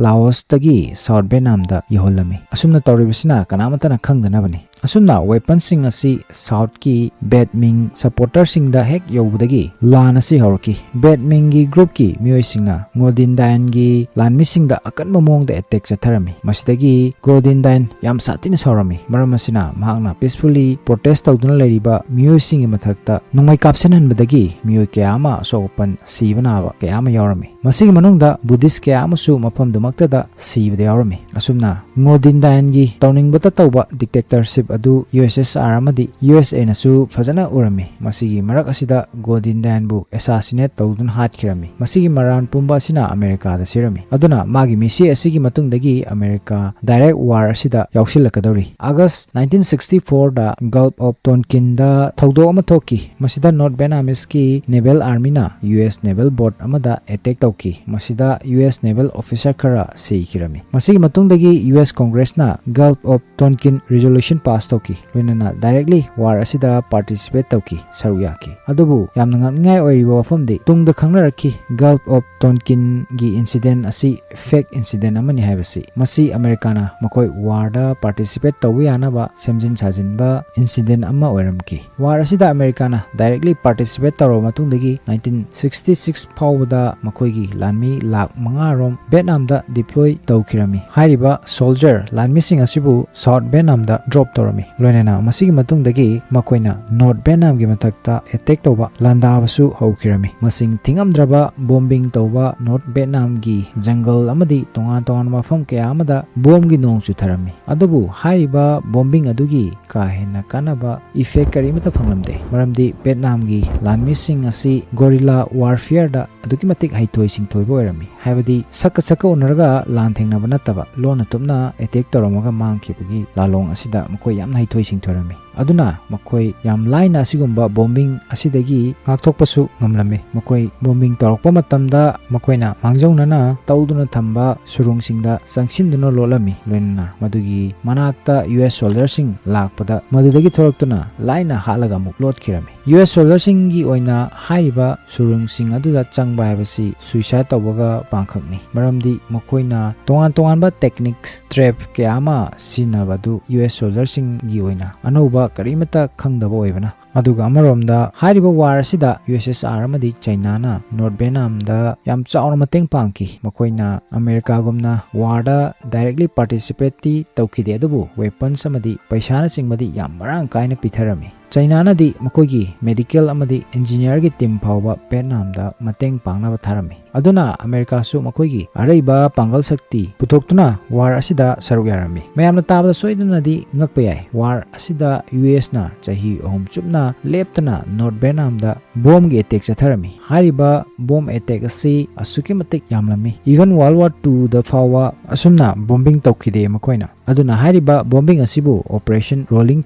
ꯂꯥꯑꯣꯁꯇꯒꯤ ꯁꯥꯎꯠ ꯚꯦꯠꯅꯥꯝꯗ ꯌꯧꯍꯜꯂꯝꯃꯤ꯫ ꯑꯁꯨꯝꯅ ꯇꯧꯔꯤꯕꯁꯤꯅ ꯀꯅꯥꯃꯠꯇꯅ ꯈꯪꯗꯅꯕꯅꯤ꯫ ꯑꯁꯨꯝꯅ ꯋꯦꯄꯟꯁꯤꯡ ꯑꯁꯤ ꯁꯥꯎꯠꯀꯤ ꯚꯦꯠ ꯃꯤꯡ ꯁꯄꯣꯔꯇꯔꯁꯤꯡꯗ ꯍꯦꯛ ꯌꯧꯕꯗꯒꯤ ꯂꯥꯟ ꯑꯁꯤ ꯍꯧꯔꯛꯈꯤ꯫ ꯚꯦꯠ ꯃꯤꯡꯒꯤ ꯒ꯭ꯔꯨꯞꯀꯤ ꯃꯤꯑꯣꯏꯁꯤꯡꯅ ꯉꯣ ꯗꯤꯟ ꯗꯥꯏꯟꯒꯤ ꯂꯥꯟꯃꯤꯁꯤꯡꯗ ꯑꯀꯟꯕ ꯃꯑꯣꯡꯗ ꯑꯦꯇꯦꯛ ꯆꯠꯊꯔꯝꯃꯤ꯫ ꯃꯁꯤꯗꯒꯤ ꯉꯣ ꯗꯤꯟ ꯗꯥꯏꯟ ꯌꯥꯝ ꯁꯥꯊꯤꯅ ꯁꯥꯎꯔꯝꯃꯤ꯫ ꯃꯔꯝ ꯑꯁꯤꯅ ꯃꯍꯥꯛꯅ ꯄꯤꯁꯐꯨꯜꯂꯤ ꯄ꯭ꯔꯣꯇꯦꯁ ꯇꯧꯗꯨꯅ ꯂꯩꯔꯤꯕ ꯃꯤꯑꯣꯏꯁꯤꯡꯒꯤ ꯃꯊꯛꯇ ꯅꯣꯡꯃꯩ ꯀꯥꯞꯁꯤꯟꯍꯟꯕꯗꯒꯤ ꯃꯤꯑꯣꯏ ꯀꯌꯥ ꯑꯃ ꯑꯁꯣꯛ ꯑꯄꯟ ꯁꯤꯕ ꯅꯥꯕ ꯀꯌꯥ ꯑꯃ ꯌꯥꯎꯔꯝꯃꯤ꯫ ꯃꯁꯤꯒꯤ ꯃꯅꯨꯡꯗ ꯕꯨꯙꯤꯁ ꯀꯌꯥ ꯑꯃꯁꯨ ꯃꯐꯝꯗꯨꯃꯛꯇꯗ ꯁꯤꯕꯗ ꯌꯥꯎꯔꯝꯃꯤ꯫ ꯑꯁꯨꯝꯅ ꯉꯣ ꯗꯤꯟ ꯗꯥꯏꯟꯒꯤ ꯇꯧꯅꯤꯡꯕꯇ ꯇꯧꯕ ꯗꯤꯛꯇꯦꯛꯇꯔꯁꯤꯞ ꯑꯗꯨ ꯌꯨ ꯑꯦꯁ ꯑꯦꯁ ꯑꯥꯔ ꯑꯃꯗꯤ ꯌꯨ ꯑꯦꯁ ꯑꯦꯅꯁꯨ ꯐꯖꯅ ꯎꯔꯝꯃꯤ꯫ ꯃꯁꯤꯒꯤ ꯃꯔꯛ ꯑꯁꯤꯗ ꯉꯣ ꯗꯤꯟ ꯗꯥꯏꯟꯕꯨ ꯑꯦꯁꯥꯁꯤꯅꯦꯠ ꯇꯧꯗꯨꯅ ꯍꯥꯠꯈꯤꯔꯝꯃꯤ꯫ ꯃꯁꯤꯒꯤ ꯃꯔꯥꯟ ꯄꯨꯝꯕ ꯑꯁꯤꯅ ꯑꯃꯦꯔꯤꯀꯥꯗ ꯁꯤꯔꯝꯃꯤ꯫ ꯑꯗꯨꯅ ꯃꯥꯒꯤ ꯃꯤꯁꯤ ꯑꯁꯤꯒꯤ ꯃꯇꯨꯡꯗꯒꯤ ꯑꯃꯦꯔꯤꯀꯥ ꯗꯥꯏꯔꯦꯛ ꯋꯥꯔ ꯑꯁꯤꯗ ꯌꯥꯎꯁꯤꯜꯂꯛꯀꯗꯧꯔꯤ꯫ ꯑꯥꯒꯁ ꯅꯥꯏꯟꯇꯤꯟ ꯁꯤꯛꯁꯇꯤ ꯐꯣꯔꯗ ꯒꯜꯐ ꯑꯣꯐ ꯇꯣꯟꯀꯤꯟꯗ ꯊꯧꯗꯣꯛ ꯑꯃ ꯊꯣꯛꯈꯤ꯫ ꯃꯁꯤꯗ ꯅꯣꯔꯠ ꯚꯦꯠꯅꯥꯃꯤꯁꯀꯤ ꯅꯦꯚꯦꯜ ꯑꯥꯔꯃꯤꯅ ꯌꯨ ꯑꯦꯁ ꯅꯦꯚꯦꯜ ꯕꯣꯠ ꯑꯃꯗ ꯑꯦꯇꯦꯛ ꯇꯧꯈꯤ꯫ ꯃꯁꯤꯗ ꯌꯨ ꯑꯦꯁ ꯅꯦꯚꯦꯜ ꯑꯣꯐꯤꯁꯔ ꯈꯔ ꯁꯤꯈꯤꯔꯝꯃꯤ꯫ ꯃꯁꯤꯒꯤ ꯃꯇꯨꯡꯗꯒꯤ ꯌꯨ ꯑꯦꯁ ꯀꯣꯡꯒ꯭ꯔꯦꯁꯅ gulf of Tonkin resolution pass ꯇꯧꯈꯤ꯫ ꯂꯣꯏꯅꯅ ꯗꯥꯏꯔꯦꯛꯂꯤ ꯋꯥꯔ ꯑꯁꯤꯗ ꯄꯥꯔꯇꯤꯁꯤꯄꯦꯠ ꯇꯧꯈꯤ, ꯁꯔꯨꯛ ꯌꯥꯈꯤ꯫ ꯑꯗꯨꯕꯨ ꯌꯥꯝꯅ ꯉꯛꯅꯤꯡꯉꯥꯏ ꯑꯣꯏꯔꯤꯕ ꯋꯥꯐꯝꯗꯤ ꯇꯨꯡꯗ ꯈꯪꯅꯔꯛꯈꯤ ꯒꯜꯐ ꯑꯣꯐ ꯇꯣꯟꯀꯤꯟꯒꯤ ꯏꯟꯁꯤꯗꯦꯟ ꯑꯁꯤ ꯐꯦꯛ ꯏꯟꯁꯤꯗꯦꯟ ꯑꯃꯅꯤ ꯍꯥꯏꯕꯁꯤ꯫ ꯃꯁꯤ ꯑꯃꯦꯔꯤꯀꯥꯅ ꯃꯈꯣꯏ ꯋꯥꯔꯗ ꯄꯥꯔꯇꯤꯁꯤꯄꯦꯠ ꯇꯧꯕ ꯌꯥꯅꯕ ꯁꯦꯝꯖꯤꯟ ꯁꯥꯖꯤꯟꯕ ꯏꯟꯁꯤꯗꯦꯟ ꯑꯃ ꯑꯣꯏꯔꯝꯈꯤ꯫ ꯋꯥꯔ ꯑꯁꯤꯗ ꯑꯃꯦꯔꯤꯀꯥꯅ ꯗꯥꯏꯔꯦꯛꯂꯤ ꯄꯥꯔꯇꯤꯁꯤꯄꯦꯠ ꯇꯧꯔꯕ ꯃꯇꯨꯡꯗꯒꯤ ꯅꯥꯏꯟꯇꯤꯟ ꯁꯤꯛꯁꯇꯤ ꯁꯤꯛꯁ ꯐꯥꯎꯕꯗ ꯃꯈꯣꯏꯒꯤ ꯂꯥꯟꯃꯤ ꯂꯥꯈ ꯃꯉꯥ ꯔꯣꯝ ꯚꯦꯠꯅꯥꯝꯗ ꯗꯤꯄ꯭ꯂꯣꯏ ꯇꯧꯈꯤꯔꯝꯃꯤ꯫ ꯍꯥꯏꯔꯤꯕ ꯁꯣꯜꯖꯔ ꯂꯥꯟꯃꯤꯁꯤꯡ ꯑꯁꯤꯕꯨ ꯁꯥꯎꯠ ꯚꯦꯠꯅꯥꯝꯗ ꯗ꯭ꯔꯣꯞ ꯇꯧꯔꯝꯃꯤ꯫ ꯂꯣꯏꯅꯅ ꯃꯁꯤꯒꯤ ꯃꯇꯨꯡꯗꯒꯤ ꯃꯈꯣꯏꯅ ꯅꯣꯔꯠ ꯚꯦꯠꯅꯥꯝꯒꯤ ꯃꯊꯛꯇ ꯑꯦꯇꯦꯛ ꯇꯧꯕ ꯂꯥꯟꯗꯥꯕꯁꯨ ꯍꯧꯈꯤꯔꯝꯃꯤ꯫ ꯃꯁꯤꯡ ꯊꯤꯉꯝꯗ꯭ꯔꯕ ꯕꯣꯝꯕꯤꯡ ꯇꯧꯕ ꯅꯣꯔꯠ ꯚꯦꯠꯅꯥꯝꯒꯤ ꯖꯪꯒꯜ ꯑꯃꯗꯤ ꯇꯣꯉꯥꯟ ꯇꯣꯉꯥꯟꯕ ꯃꯐꯝ ꯀꯌꯥ ꯑꯃꯗ ꯕꯣꯝꯒꯤ ꯅꯣꯡ ꯆꯨꯊꯔꯝꯃꯤ꯫ ꯑꯗꯨꯕꯨ ꯍꯥꯏꯔꯤꯕ ꯕꯣꯝꯕꯤꯡ ꯑꯗꯨꯒꯤ ꯀꯥ ꯍꯦꯟꯅ ꯀꯥꯟꯅꯕ ꯏꯐꯦꯛ ꯀꯔꯤꯃꯠꯇ ꯐꯪꯂꯝꯗꯦ, ꯃꯔꯝꯗꯤ ꯚꯦꯠꯅꯥꯝꯒꯤ ꯂꯥꯟꯃꯤꯁꯤꯡ ꯑꯁꯤ ꯒꯣꯔꯤꯂꯥ ꯋꯥꯔꯐꯤꯌꯔꯗ ꯑꯗꯨꯛꯀꯤ ꯃꯇꯤꯛ ꯍꯩꯊꯣꯏ ꯁꯤꯡꯊꯣꯏꯕ ꯑꯣꯏꯔꯝꯃꯤ꯫ ꯍꯥꯏꯕꯗꯤ ꯁꯛꯀ ꯁꯛꯀ ꯎꯅꯔꯒ ꯂꯥꯟ ꯊꯦꯡꯅꯕ ꯅꯠꯇꯕ, ꯂꯣꯟꯅ ꯇꯨꯞꯅ ꯑꯦꯇꯦꯛ ꯇꯧꯔꯝꯃꯒ ꯃꯥꯡꯈꯤꯕꯒꯤ ꯂꯥꯂꯣꯡ ꯑꯁꯤꯗ ꯃꯈꯣꯏ ꯌꯥꯝꯅ ꯍꯩꯊꯣꯏ ꯁꯤꯡꯊꯣꯏꯔꯝꯃꯤ꯫ ꯑꯗꯨꯅ ꯃꯈꯣꯏ ꯌꯥꯝ ꯂꯥꯏꯅ ꯑꯁꯤꯒꯨꯝꯕ ꯕꯣꯝꯕꯤꯡ ꯑꯁꯤꯗꯒꯤ ꯉꯥꯛꯊꯣꯛꯄꯁꯨ ꯉꯝꯂꯝꯃꯤ꯫ ꯃꯈꯣꯏ ꯕꯣꯝꯕꯤꯡ ꯇꯧꯔꯛꯄ ꯃꯇꯝꯗ ꯃꯈꯣꯏꯅ ꯃꯥꯡꯖꯧꯅꯅ ꯇꯧꯗꯨꯅ ꯊꯝꯕ ꯁꯨꯔꯨꯡꯁꯤꯡꯗ ꯆꯪꯁꯤꯟꯗꯨꯅ ꯂꯣꯠꯂꯝꯃꯤ꯫ ꯂꯣꯏꯅꯅ ꯃꯗꯨꯒꯤ ꯃꯅꯥꯛꯇ ꯌꯨ ꯑꯦꯁ ꯁꯣꯜꯖꯔꯁꯤꯡ ꯂꯥꯛꯄꯗ ꯃꯗꯨꯗꯒꯤ ꯊꯣꯔꯛꯇꯨꯅ ꯂꯥꯏꯅ ꯍꯥꯠꯂꯒ ꯑꯃꯨꯛ ꯂꯣꯠꯈꯤꯔꯝꯃꯤ꯫ ꯌꯨ ꯑꯦꯁ ꯁꯣꯜꯖꯔꯁꯤꯡꯒꯤ ꯑꯣꯏꯅ ꯍꯥꯏꯔꯤꯕ ꯁꯨꯔꯨꯡꯁꯤꯡ ꯑꯗꯨꯗ ꯆꯪꯕ ꯍꯥꯏꯕꯁꯤ ꯁꯨꯏꯁꯥꯏꯗ ꯇꯧꯕꯒ ꯄꯥꯡꯈꯛꯅꯤ, ꯃꯔꯝꯗꯤ ꯃꯈꯣꯏꯅ ꯇꯣꯉꯥꯟ ꯇꯣꯉꯥꯟꯕ ꯇꯦꯛꯅꯤꯛꯁ, ꯇ꯭ꯔꯦꯞ ꯀꯌꯥ ꯑꯃ ꯁꯤꯖꯤꯟꯅꯕ ꯑꯗꯨ ꯌꯨ ꯑꯦꯁ ꯁꯣꯜꯖꯔꯁꯤꯡꯒꯤ ꯑꯣꯏꯅ ꯑꯅꯧꯕ ꯀꯔꯤꯃꯠꯇ ꯈꯪꯗꯕ ꯑꯣꯏꯕꯅ꯫ ꯑꯗꯨꯒ ꯑꯃꯔꯣꯝꯗ ꯍꯥꯏꯔꯤꯕ ꯋꯥꯔ ꯑꯁꯤꯗ ꯌꯨ ꯑꯦꯁ ꯑꯦꯁ ꯑꯥꯔ ꯑꯃꯗꯤ ꯆꯩꯅꯥꯅ ꯅꯣꯔꯠ ꯚꯦꯠꯅꯥꯝꯗ ꯌꯥꯝ ꯆꯥꯎꯅ ꯃꯇꯦꯡ ꯄꯥꯡꯈꯤ꯫ ꯃꯈꯣꯏꯅ ꯑꯃꯦꯔꯤꯀꯥꯒꯨꯝꯅ ꯋꯥꯔꯗ ꯗꯥꯏꯔꯦꯛꯂꯤ ꯄꯥꯔꯇꯤꯁꯤꯄꯦꯠꯇꯤ ꯇꯧꯈꯤꯗꯦ, ꯑꯗꯨꯕꯨ ꯋꯦꯄꯟꯁ ꯑꯃꯗꯤ ꯄꯩꯁꯥꯅꯆꯤꯡꯕꯗꯤ ꯌꯥꯝ ꯃꯔꯥꯡ ꯀꯥꯏꯅ ꯄꯤꯊꯔꯝꯃꯤ꯫ ꯆꯩꯅꯥꯅꯗꯤ ꯃꯈꯣꯏꯒꯤ ꯃꯦꯗꯤꯀꯦꯜ ꯑꯃꯗꯤ ꯏꯟꯖꯤꯅꯤꯌꯔꯒꯤ ꯇꯤꯝ ꯐꯥꯎꯕ ꯚꯦꯠꯅꯥꯝꯗ ꯃꯇꯦꯡ ꯄꯥꯡꯅꯕ ꯊꯥꯔꯝꯃꯤ꯫ ꯑꯗꯨꯅ ꯑꯃꯦꯔꯤꯀꯥꯁꯨ ꯃꯈꯣꯏꯒꯤ ꯑꯔꯩꯕ ꯄꯥꯡꯒꯜ ꯁꯛꯇꯤ ꯄꯨꯊꯣꯛꯇꯨꯅ ꯋꯥꯔ ꯑꯁꯤꯗ ꯁꯔꯨꯛ ꯌꯥꯔꯝꯃꯤ꯫ ꯃꯌꯥꯝꯅ ꯇꯥꯕꯗ ꯁꯣꯏꯗꯅꯗꯤ ꯉꯛꯄ ꯌꯥꯏ, ꯋꯥꯔ ꯑꯁꯤꯗ ꯌꯨ ꯑꯦꯁꯅ ꯆꯍꯤ ꯑꯍꯨꯝ ꯆꯨꯞꯅ ꯂꯦꯞꯇꯅ ꯅꯣꯔꯠ ꯚꯦꯠꯅꯥꯝꯗ ꯕꯣꯝꯒꯤ ꯑꯦꯇꯦꯛ ꯆꯠꯊꯔꯝꯃꯤ꯫ ꯍꯥꯏꯔꯤꯕ ꯕꯣꯝ ꯑꯦꯇꯦꯛ ꯑꯁꯤ ꯑꯁꯨꯛꯀꯤ ꯃꯇꯤꯛ ꯌꯥꯝꯂꯝꯃꯤ, ꯏꯚꯟ ꯋꯥꯔꯜ ꯋꯥꯔ ꯇꯨꯗ ꯐꯥꯎꯕ ꯑꯁꯨꯝꯅ ꯕꯣꯝꯕꯤꯡ ꯇꯧꯈꯤꯗꯦ ꯃꯈꯣꯏꯅ꯫ ꯑꯗꯨꯅ ꯍꯥꯏꯔꯤꯕ ꯕꯣꯝꯕꯤꯡ ꯑꯁꯤꯕꯨ ꯑꯣꯄꯔꯦꯁꯟ ꯔꯣꯂꯤꯡ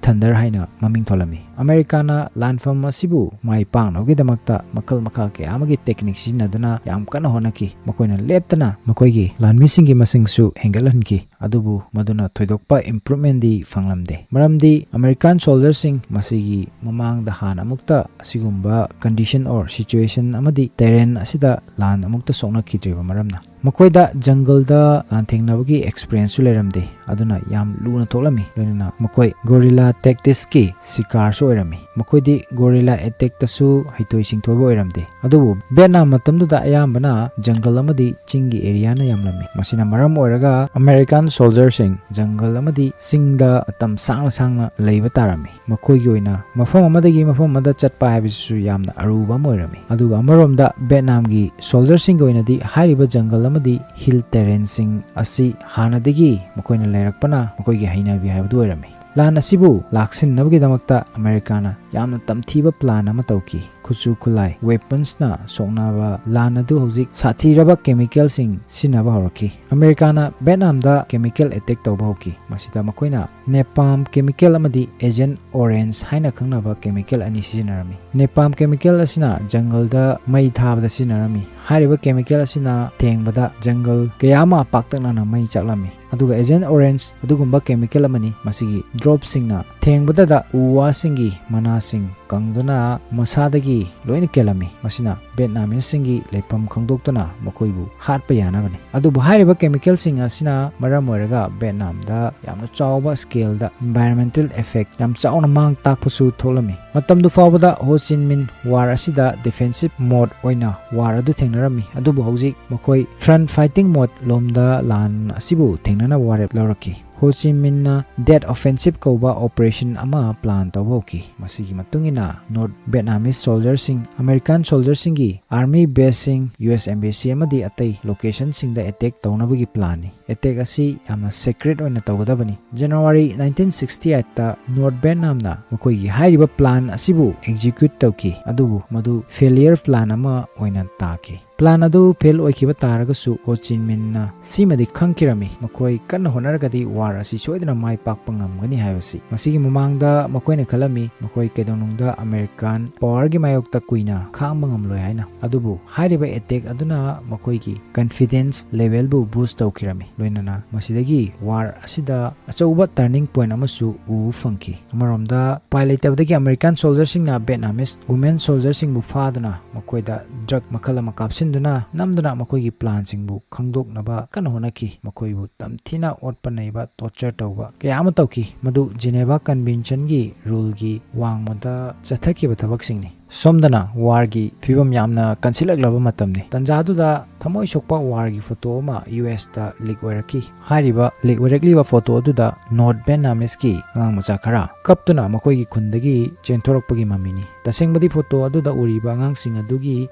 ꯊꯟꯗꯔ ꯍꯥꯏꯅ ꯃꯃꯤꯡ ꯊꯣꯜꯂꯝꯃꯤ꯫ ꯑꯃꯦꯔꯤꯀꯥꯅ ꯂꯥꯟꯐꯝ ꯑꯁꯤꯕꯨ ꯃꯥꯏ ꯄꯥꯛꯅꯕꯒꯤꯗꯃꯛꯇ ꯃꯈꯜ ꯃꯈꯥ ꯀꯌꯥ ꯑꯃꯒꯤ ꯇꯦꯛꯅꯤꯛ ꯁꯤꯖꯤꯟꯅꯗꯨꯅ ꯌꯥꯝ ꯀꯟꯅ ꯍꯣꯠꯅꯈꯤ꯫ ꯃꯈꯣꯏꯅ ꯂꯦꯞꯇꯅ ꯃꯈꯣꯏꯒꯤ ꯂꯥꯟꯃꯤꯁꯤꯡꯒꯤ ꯃꯁꯤꯡꯁꯨ ꯍꯦꯟꯒꯠꯍꯟꯈꯤ꯫ ꯑꯗꯨꯕꯨ ꯃꯗꯨꯅ ꯊꯣꯏꯗꯣꯛꯄ ꯏꯝꯄ꯭ꯔꯨꯚꯃꯦꯟꯗꯤ ꯐꯪꯂꯝꯗꯦ, ꯃꯔꯝꯗꯤ ꯑꯃꯦꯔꯤꯀꯥꯟ ꯁꯣꯜꯖꯔꯁꯤꯡ ꯃꯁꯤꯒꯤ ꯃꯃꯥꯡꯗ ꯍꯥꯟꯅ ꯑꯃꯨꯛꯇ ꯑꯁꯤꯒꯨꯝꯕ ꯀꯟꯗꯤꯁꯟ ꯑꯣꯔ ꯁꯤꯆꯨꯋꯦꯁꯟ ꯑꯃꯗꯤ ꯇꯦꯔꯦꯟ ꯑꯁꯤꯗ ꯂꯥꯟ ꯑꯃꯨꯛꯇ ꯁꯣꯛꯅꯈꯤꯗ꯭ꯔꯤꯕ ꯃꯔꯝꯅ꯫ ꯃꯈꯣꯏꯗ ꯖꯪꯒꯜꯗ ꯂꯥꯟꯊꯦꯡꯅꯕꯒꯤ ꯑꯦꯛꯁꯄꯤꯔꯤꯌꯦꯟꯁꯁꯨ ꯂꯩꯔꯝꯗꯦ, ꯑꯗꯨꯅ ꯌꯥꯝ ꯂꯨꯅ ꯊꯣꯛꯂꯝꯃꯤ꯫ ꯂꯣꯏꯅꯅ ꯃꯈꯣꯏ ꯒꯣꯔꯤꯂꯥ ꯇꯦꯛꯇꯤꯛꯁꯀꯤ ꯁꯤꯀꯥꯔꯁꯨ ꯑꯣꯏꯔꯝꯃꯤ꯫ ꯃꯈꯣꯏꯗꯤ ꯒꯣꯔꯤꯂꯥ ꯑꯦꯇꯦꯛꯇꯁꯨ ꯍꯩꯊꯣꯏ ꯁꯤꯡꯊꯣꯏꯕ ꯑꯣꯏꯔꯝꯗꯦ꯫ ꯑꯗꯨꯕꯨ ꯚꯦꯠꯅꯥꯝ ꯃꯇꯝꯗꯨꯗ ꯑꯌꯥꯝꯕꯅ ꯖꯪꯒꯜ ꯑꯃꯗꯤ ꯆꯤꯡꯒꯤ ꯑꯦꯔꯤꯌꯥꯅ ꯌꯥꯝꯂꯝꯃꯤ꯫ ꯃꯁꯤꯅ ꯃꯔꯝ ꯑꯣꯏꯔꯒ ꯑꯃꯦꯔꯤꯀꯥꯟ ꯁꯣꯜꯖꯔꯁꯤꯡ ꯖꯪꯒꯜ ꯑꯃꯗꯤ ꯆꯤꯡꯗ ꯃꯇꯝ ꯁꯥꯡꯅ ꯁꯥꯡꯅ ꯂꯩꯕ ꯇꯥꯔꯝꯃꯤ꯫ ꯃꯈꯣꯏꯒꯤ ꯑꯣꯏꯅ ꯃꯐꯝ ꯑꯃꯗꯒꯤ ꯃꯐꯝ ꯑꯃꯗ ꯆꯠꯄ ꯍꯥꯏꯕꯁꯤꯁꯨ ꯌꯥꯝꯅ ꯑꯔꯨꯕ ꯑꯃ ꯑꯣꯏꯔꯝꯃꯤ꯫ ꯑꯗꯨꯒ ꯑꯃꯔꯣꯝꯗ ꯚꯦꯠꯅꯥꯝꯒꯤ ꯁꯣꯜꯖꯔꯁꯤꯡꯒꯤ ꯑꯣꯏꯅꯗꯤ ꯍꯥꯏꯔꯤꯕ ꯖꯪꯒꯜ ꯑꯃꯗꯤ ꯍꯤꯜ ꯇꯦꯔꯦꯟꯁꯤꯡ ꯑꯁꯤ ꯍꯥꯟꯅꯗꯒꯤ ꯃꯈꯣꯏꯅ ꯂꯩꯔꯛꯄꯅ ꯃꯈꯣꯏꯒꯤ ꯍꯩꯅꯕꯤ ꯍꯥꯏꯕꯗꯨ ꯑꯣꯏꯔꯝꯃꯤ꯫ ꯂꯥꯟ ꯑꯁꯤꯕꯨ ꯂꯥꯛꯁꯤꯟꯅꯕꯒꯤꯗꯃꯛꯇ ꯑꯃꯦꯔꯤꯀꯥꯅ ꯌꯥꯝꯅ ꯇꯝꯊꯤꯕ ꯄ꯭ꯂꯥꯟ ꯑꯃ ꯇꯧꯈꯤ꯫ ꯈꯨꯠꯁꯨ ꯈꯨꯠꯂꯥꯏ, ꯋꯦꯄꯟꯁꯅ ꯁꯣꯛꯅꯕ ꯂꯥꯟ ꯑꯗꯨ ꯍꯧꯖꯤꯛ ꯁꯥꯊꯤꯔꯕ ꯀꯦꯃꯤꯀꯦꯜꯁꯤꯡ ꯁꯤꯖꯤꯟꯅꯕ ꯍꯧꯔꯛꯈꯤ꯫ ꯑꯃꯦꯔꯤꯀꯥꯅ ꯚꯦꯠꯅꯥꯝꯗ ꯀꯦꯃꯤꯀꯦꯜ ꯑꯦꯇꯦꯛ ꯇꯧꯕ ꯍꯧꯈꯤ꯫ ꯃꯁꯤꯗ ꯃꯈꯣꯏꯅ ꯅꯦꯄꯥꯝ ꯀꯦꯃꯤꯀꯦꯜ ꯑꯃꯗꯤ ꯑꯦꯖꯦꯟ ꯑꯣꯔꯦꯟꯖ ꯍꯥꯏꯅ ꯈꯪꯅꯕ ꯀꯦꯃꯤꯀꯦꯜ ꯑꯅꯤ ꯁꯤꯖꯤꯟꯅꯔꯝꯃꯤ꯫ ꯅꯦꯄꯥꯝ ꯀꯦꯃꯤꯀꯦꯜ ꯑꯁꯤꯅ ꯖꯪꯒꯜꯗ ꯃꯩ ꯊꯥꯕꯗ ꯁꯤꯖꯤꯟꯅꯔꯝꯃꯤ꯫ ꯍꯥꯏꯔꯤꯕ ꯀꯦꯃꯤꯀꯦꯜ ꯑꯁꯤꯅ ꯊꯦꯡꯕꯗ ꯖꯪꯒꯜ ꯀꯌꯥ ꯑꯃ ꯄꯥꯛꯇꯛꯅꯅ ꯃꯩ ꯆꯥꯛꯂꯝꯃꯤ꯫ ꯑꯗꯨꯒ ꯑꯦꯖꯦꯟ ꯑꯣꯔꯦꯟꯖ ꯑꯗꯨꯒꯨꯝꯕ ꯀꯦꯃꯤꯀꯦꯜ ꯑꯃꯅꯤ꯫ ꯃꯁꯤꯒꯤ ꯗ꯭ꯔꯣꯞꯁꯤꯡꯅ ꯊꯦꯡꯕꯗꯗ ꯎ ꯋꯥꯁꯤꯡꯒꯤ ꯃꯅꯥꯁꯤꯡ ꯀꯪꯗꯨꯅ ꯃꯁꯥꯗꯒꯤ ꯂꯣꯏꯅ ꯀꯦꯜꯂꯝꯃꯤ꯫ ꯃꯁꯤꯅ ꯚꯦꯠꯅꯥꯃꯤꯁꯁꯤꯡꯒꯤ ꯂꯩꯐꯝ ꯈꯪꯗꯣꯛꯇꯨꯅ ꯃꯈꯣꯏꯕꯨ ꯍꯥꯠꯄ ꯌꯥꯅꯕꯅꯤ꯫ ꯑꯗꯨꯕꯨ ꯍꯥꯏꯔꯤꯕ ꯀꯦꯃꯤꯀꯦꯜꯁꯤꯡ ꯑꯁꯤꯅ ꯃꯔꯝ ꯑꯣꯏꯔꯒ ꯚꯦꯠꯅꯥꯝꯗ ꯌꯥꯝꯅ ꯆꯥꯎꯕ ꯁ꯭ꯀꯦꯜꯗ ꯏꯟꯚꯥꯏꯔꯣꯟꯃꯦꯟꯇꯦꯜ ꯏꯐꯦꯛ ꯌꯥꯝ ꯆꯥꯎꯅ ꯃꯥꯡ ꯇꯥꯛꯄꯁꯨ ꯊꯣꯛꯂꯝꯃꯤ꯫ ꯃꯇꯝꯗꯨ ꯐꯥꯎꯕꯗ ꯍꯣ ꯆꯤꯟ ꯃꯤꯟ ꯋꯥꯔ ꯑꯁꯤꯗ ꯗꯤꯐꯦꯟꯁꯤꯞ ꯃꯣꯗ ꯑꯣꯏꯅ ꯋꯥꯔ ꯑꯗꯨ ꯊꯦꯡꯅꯔꯝꯃꯤ꯫ ꯑꯗꯨꯕꯨ ꯍꯧꯖꯤꯛ ꯃꯈꯣꯏ ꯐ꯭ꯔꯟ ꯐꯥꯏꯇꯤꯡ ꯃꯣꯗ ꯂꯣꯝꯗ ꯂꯥꯟ ꯑꯁꯤꯕꯨ ꯊꯦꯡꯅꯅꯕ ꯋꯥꯔꯦꯞ ꯂꯧꯔꯛꯈꯤ꯫ ꯍꯣ ꯆꯤ ꯃꯤꯟꯅ ꯗꯦꯠ ꯑꯣꯐꯦꯟꯁꯤꯞ ꯀꯧꯕ ꯑꯣꯄꯔꯦꯁꯟ ꯑꯃ ꯄ꯭ꯂꯥꯟ ꯇꯧꯕ ꯍꯧꯈꯤ꯫ ꯃꯁꯤꯒꯤ ꯃꯇꯨꯡ ꯏꯟꯅ ꯅꯣꯔꯠ ꯚꯦꯠꯅꯥꯃꯤꯁ ꯁꯣꯜꯖꯔꯁꯤꯡ ꯑꯃꯦꯔꯤꯀꯥꯟ ꯁꯣꯜꯖꯔꯁꯤꯡꯒꯤ ꯑꯥꯔꯃꯤ ꯕꯦꯁꯁꯤꯡ, ꯌꯨ ꯑꯦꯁ ꯑꯦꯝꯕꯦꯁꯤ ꯑꯃꯗꯤ ꯑꯇꯩ ꯂꯣꯀꯦꯁꯟꯁꯤꯡꯗ ꯑꯦꯇꯦꯛ ꯇꯧꯅꯕꯒꯤ ꯄ꯭ꯂꯥꯟꯅꯤ꯫ ꯑꯦꯇꯦꯛ ꯑꯁꯤ ꯌꯥꯝꯅ ꯁꯦꯀ꯭ꯔꯦꯠ ꯑꯣꯏꯅ ꯇꯧꯒꯗꯕꯅꯤ꯫ ꯖꯅꯋꯥꯔꯤ ꯅꯥꯏꯟꯇꯤꯟ ꯁꯤꯛꯁꯇꯤ ꯑꯩꯠꯇ ꯅꯣꯔꯠ ꯚꯦꯠꯅꯥꯝꯅ ꯃꯈꯣꯏꯒꯤ ꯍꯥꯏꯔꯤꯕ ꯄ꯭ꯂꯥꯟ ꯑꯁꯤꯕꯨ ꯑꯦꯛꯖꯤꯀ꯭ꯌꯨꯠ ꯇꯧꯈꯤ, ꯑꯗꯨꯕꯨ ꯃꯗꯨ ꯐꯦꯂꯤꯌꯔ ꯄ꯭ꯂꯥꯟ ꯑꯃ ꯑꯣꯏꯅ ꯇꯥꯈꯤ꯫ ꯄ꯭ꯂꯥꯟ ꯑꯗꯨ ꯐꯦꯜ ꯑꯣꯏꯈꯤꯕ ꯇꯥꯔꯒꯁꯨ ꯍꯣ ꯆꯤꯟ ꯃꯤꯟꯅ ꯁꯤꯃꯗꯤ ꯈꯪꯈꯤꯔꯝꯃꯤ, ꯃꯈꯣꯏ ꯀꯟꯅ ꯍꯣꯠꯅꯔꯒꯗꯤ ꯋꯥꯔ ꯑꯁꯤ ꯁꯣꯏꯗꯅ ꯃꯥꯏ ꯄꯥꯛꯄ ꯉꯝꯒꯅꯤ ꯍꯥꯏꯕꯁꯤ꯫ ꯃꯁꯤꯒꯤ ꯃꯃꯥꯡꯗ ꯃꯈꯣꯏꯅ ꯈꯜꯂꯝꯃꯤ ꯃꯈꯣꯏ ꯀꯩꯗꯧꯅꯨꯡꯗ ꯑꯃꯦꯔꯤꯀꯥꯟ ꯄꯋꯥꯔꯒꯤ ꯃꯥꯌꯣꯛꯇ ꯀꯨꯏꯅ ꯈꯥꯡꯕ ꯉꯝꯂꯣꯏ ꯍꯥꯏꯅ꯫ ꯑꯗꯨꯕꯨ ꯍꯥꯏꯔꯤꯕ ꯑꯦꯇꯦꯛ ꯑꯗꯨꯅ ꯃꯈꯣꯏꯒꯤ ꯀꯟꯐꯤꯗꯦꯟꯁ ꯂꯦꯚꯦꯜꯕꯨ ꯕꯨꯁ ꯇꯧꯈꯤꯔꯝꯃꯤ, ꯂꯣꯏꯅꯅ ꯃꯁꯤꯗꯒꯤ ꯋꯥꯔ ꯑꯁꯤꯗ ꯑꯆꯧꯕ ꯇꯔꯅꯤꯡ ꯄꯣꯏꯟ ꯑꯃꯁꯨ ꯎꯕ ꯐꯪꯈꯤ꯫ ꯑꯃꯔꯣꯝꯗ ꯎꯄꯥꯏ ꯂꯩꯇꯕꯗꯒꯤ ꯑꯃꯦꯔꯤꯀꯥꯟ ꯁꯣꯜꯖꯔꯁꯤꯡꯅ ꯚꯦꯠꯅꯥꯃꯤꯁ ꯋꯨꯃꯦꯟ ꯁꯣꯜꯖꯔꯁꯤꯡꯕꯨ ꯐꯥꯗꯨꯅ ꯃꯈꯣꯏꯗ ꯗ꯭ꯔꯒ ꯃꯈꯜ ꯑꯃ ꯀꯥꯞꯁꯤꯟꯗꯨꯅ ꯅꯝꯗꯨꯅ ꯃꯈꯣꯏꯒꯤ ꯄ꯭ꯂꯥꯟꯁꯤꯡꯕꯨ ꯈꯪꯗꯣꯛꯅꯕ ꯀꯟꯅ ꯍꯣꯠꯅꯈꯤ꯫ ꯃꯈꯣꯏꯕꯨ ꯇꯝꯊꯤꯅ ꯑꯣꯠꯄ ꯅꯩꯕ, ꯇꯣꯔꯆꯔ ꯇꯧꯕ ꯀꯌꯥ ꯑꯃ ꯇꯧꯈꯤ꯫ ꯃꯗꯨ ꯖꯤꯅꯦꯚꯥ ꯀꯟꯚꯦꯟꯁꯟꯒꯤ ꯔꯨꯜꯒꯤ ꯋꯥꯡꯃꯗ ꯆꯠꯊꯈꯤꯕ ꯊꯕꯛꯁꯤꯡꯅꯤ꯫ ꯁꯣꯝꯗꯅ ꯋꯥꯔꯒꯤ ꯐꯤꯕꯝ ꯌꯥꯝꯅ ꯀꯟꯁꯤꯜꯂꯛꯂꯕ ꯃꯇꯝꯅꯤ꯫ ꯇꯟꯖꯥꯗꯨꯗ ꯊꯃꯣꯏ ꯁꯣꯛꯄ ꯋꯥꯔꯒꯤ ꯐꯣꯇꯣ ꯑꯃ ꯌꯨ ꯑꯦꯁꯇ ꯂꯤꯛ ꯑꯣꯏꯔꯛꯈꯤ꯫ ꯍꯥꯏꯔꯤꯕ ꯂꯤꯛ ꯑꯣꯏꯔꯛꯂꯤꯕ ꯐꯣꯇꯣ ꯑꯗꯨꯗ ꯅꯣꯔꯠ ꯚꯦꯠꯅꯥꯃꯤꯁꯀꯤ ꯑꯉꯥꯡ ꯃꯆꯥ ꯈꯔ ꯀꯞꯇꯨꯅ ꯃꯈꯣꯏꯒꯤ ꯈꯨꯟꯗꯒꯤ ꯆꯦꯟꯊꯣꯔꯛꯄꯒꯤ ꯃꯃꯤꯅꯤ꯫ ꯇꯁꯦꯡꯕꯗꯤ ꯐꯣꯇꯣ ꯑꯗꯨꯗ ꯎꯔꯤꯕ ꯑꯉꯥꯡꯁꯤꯡ ꯑꯗꯨꯒꯤ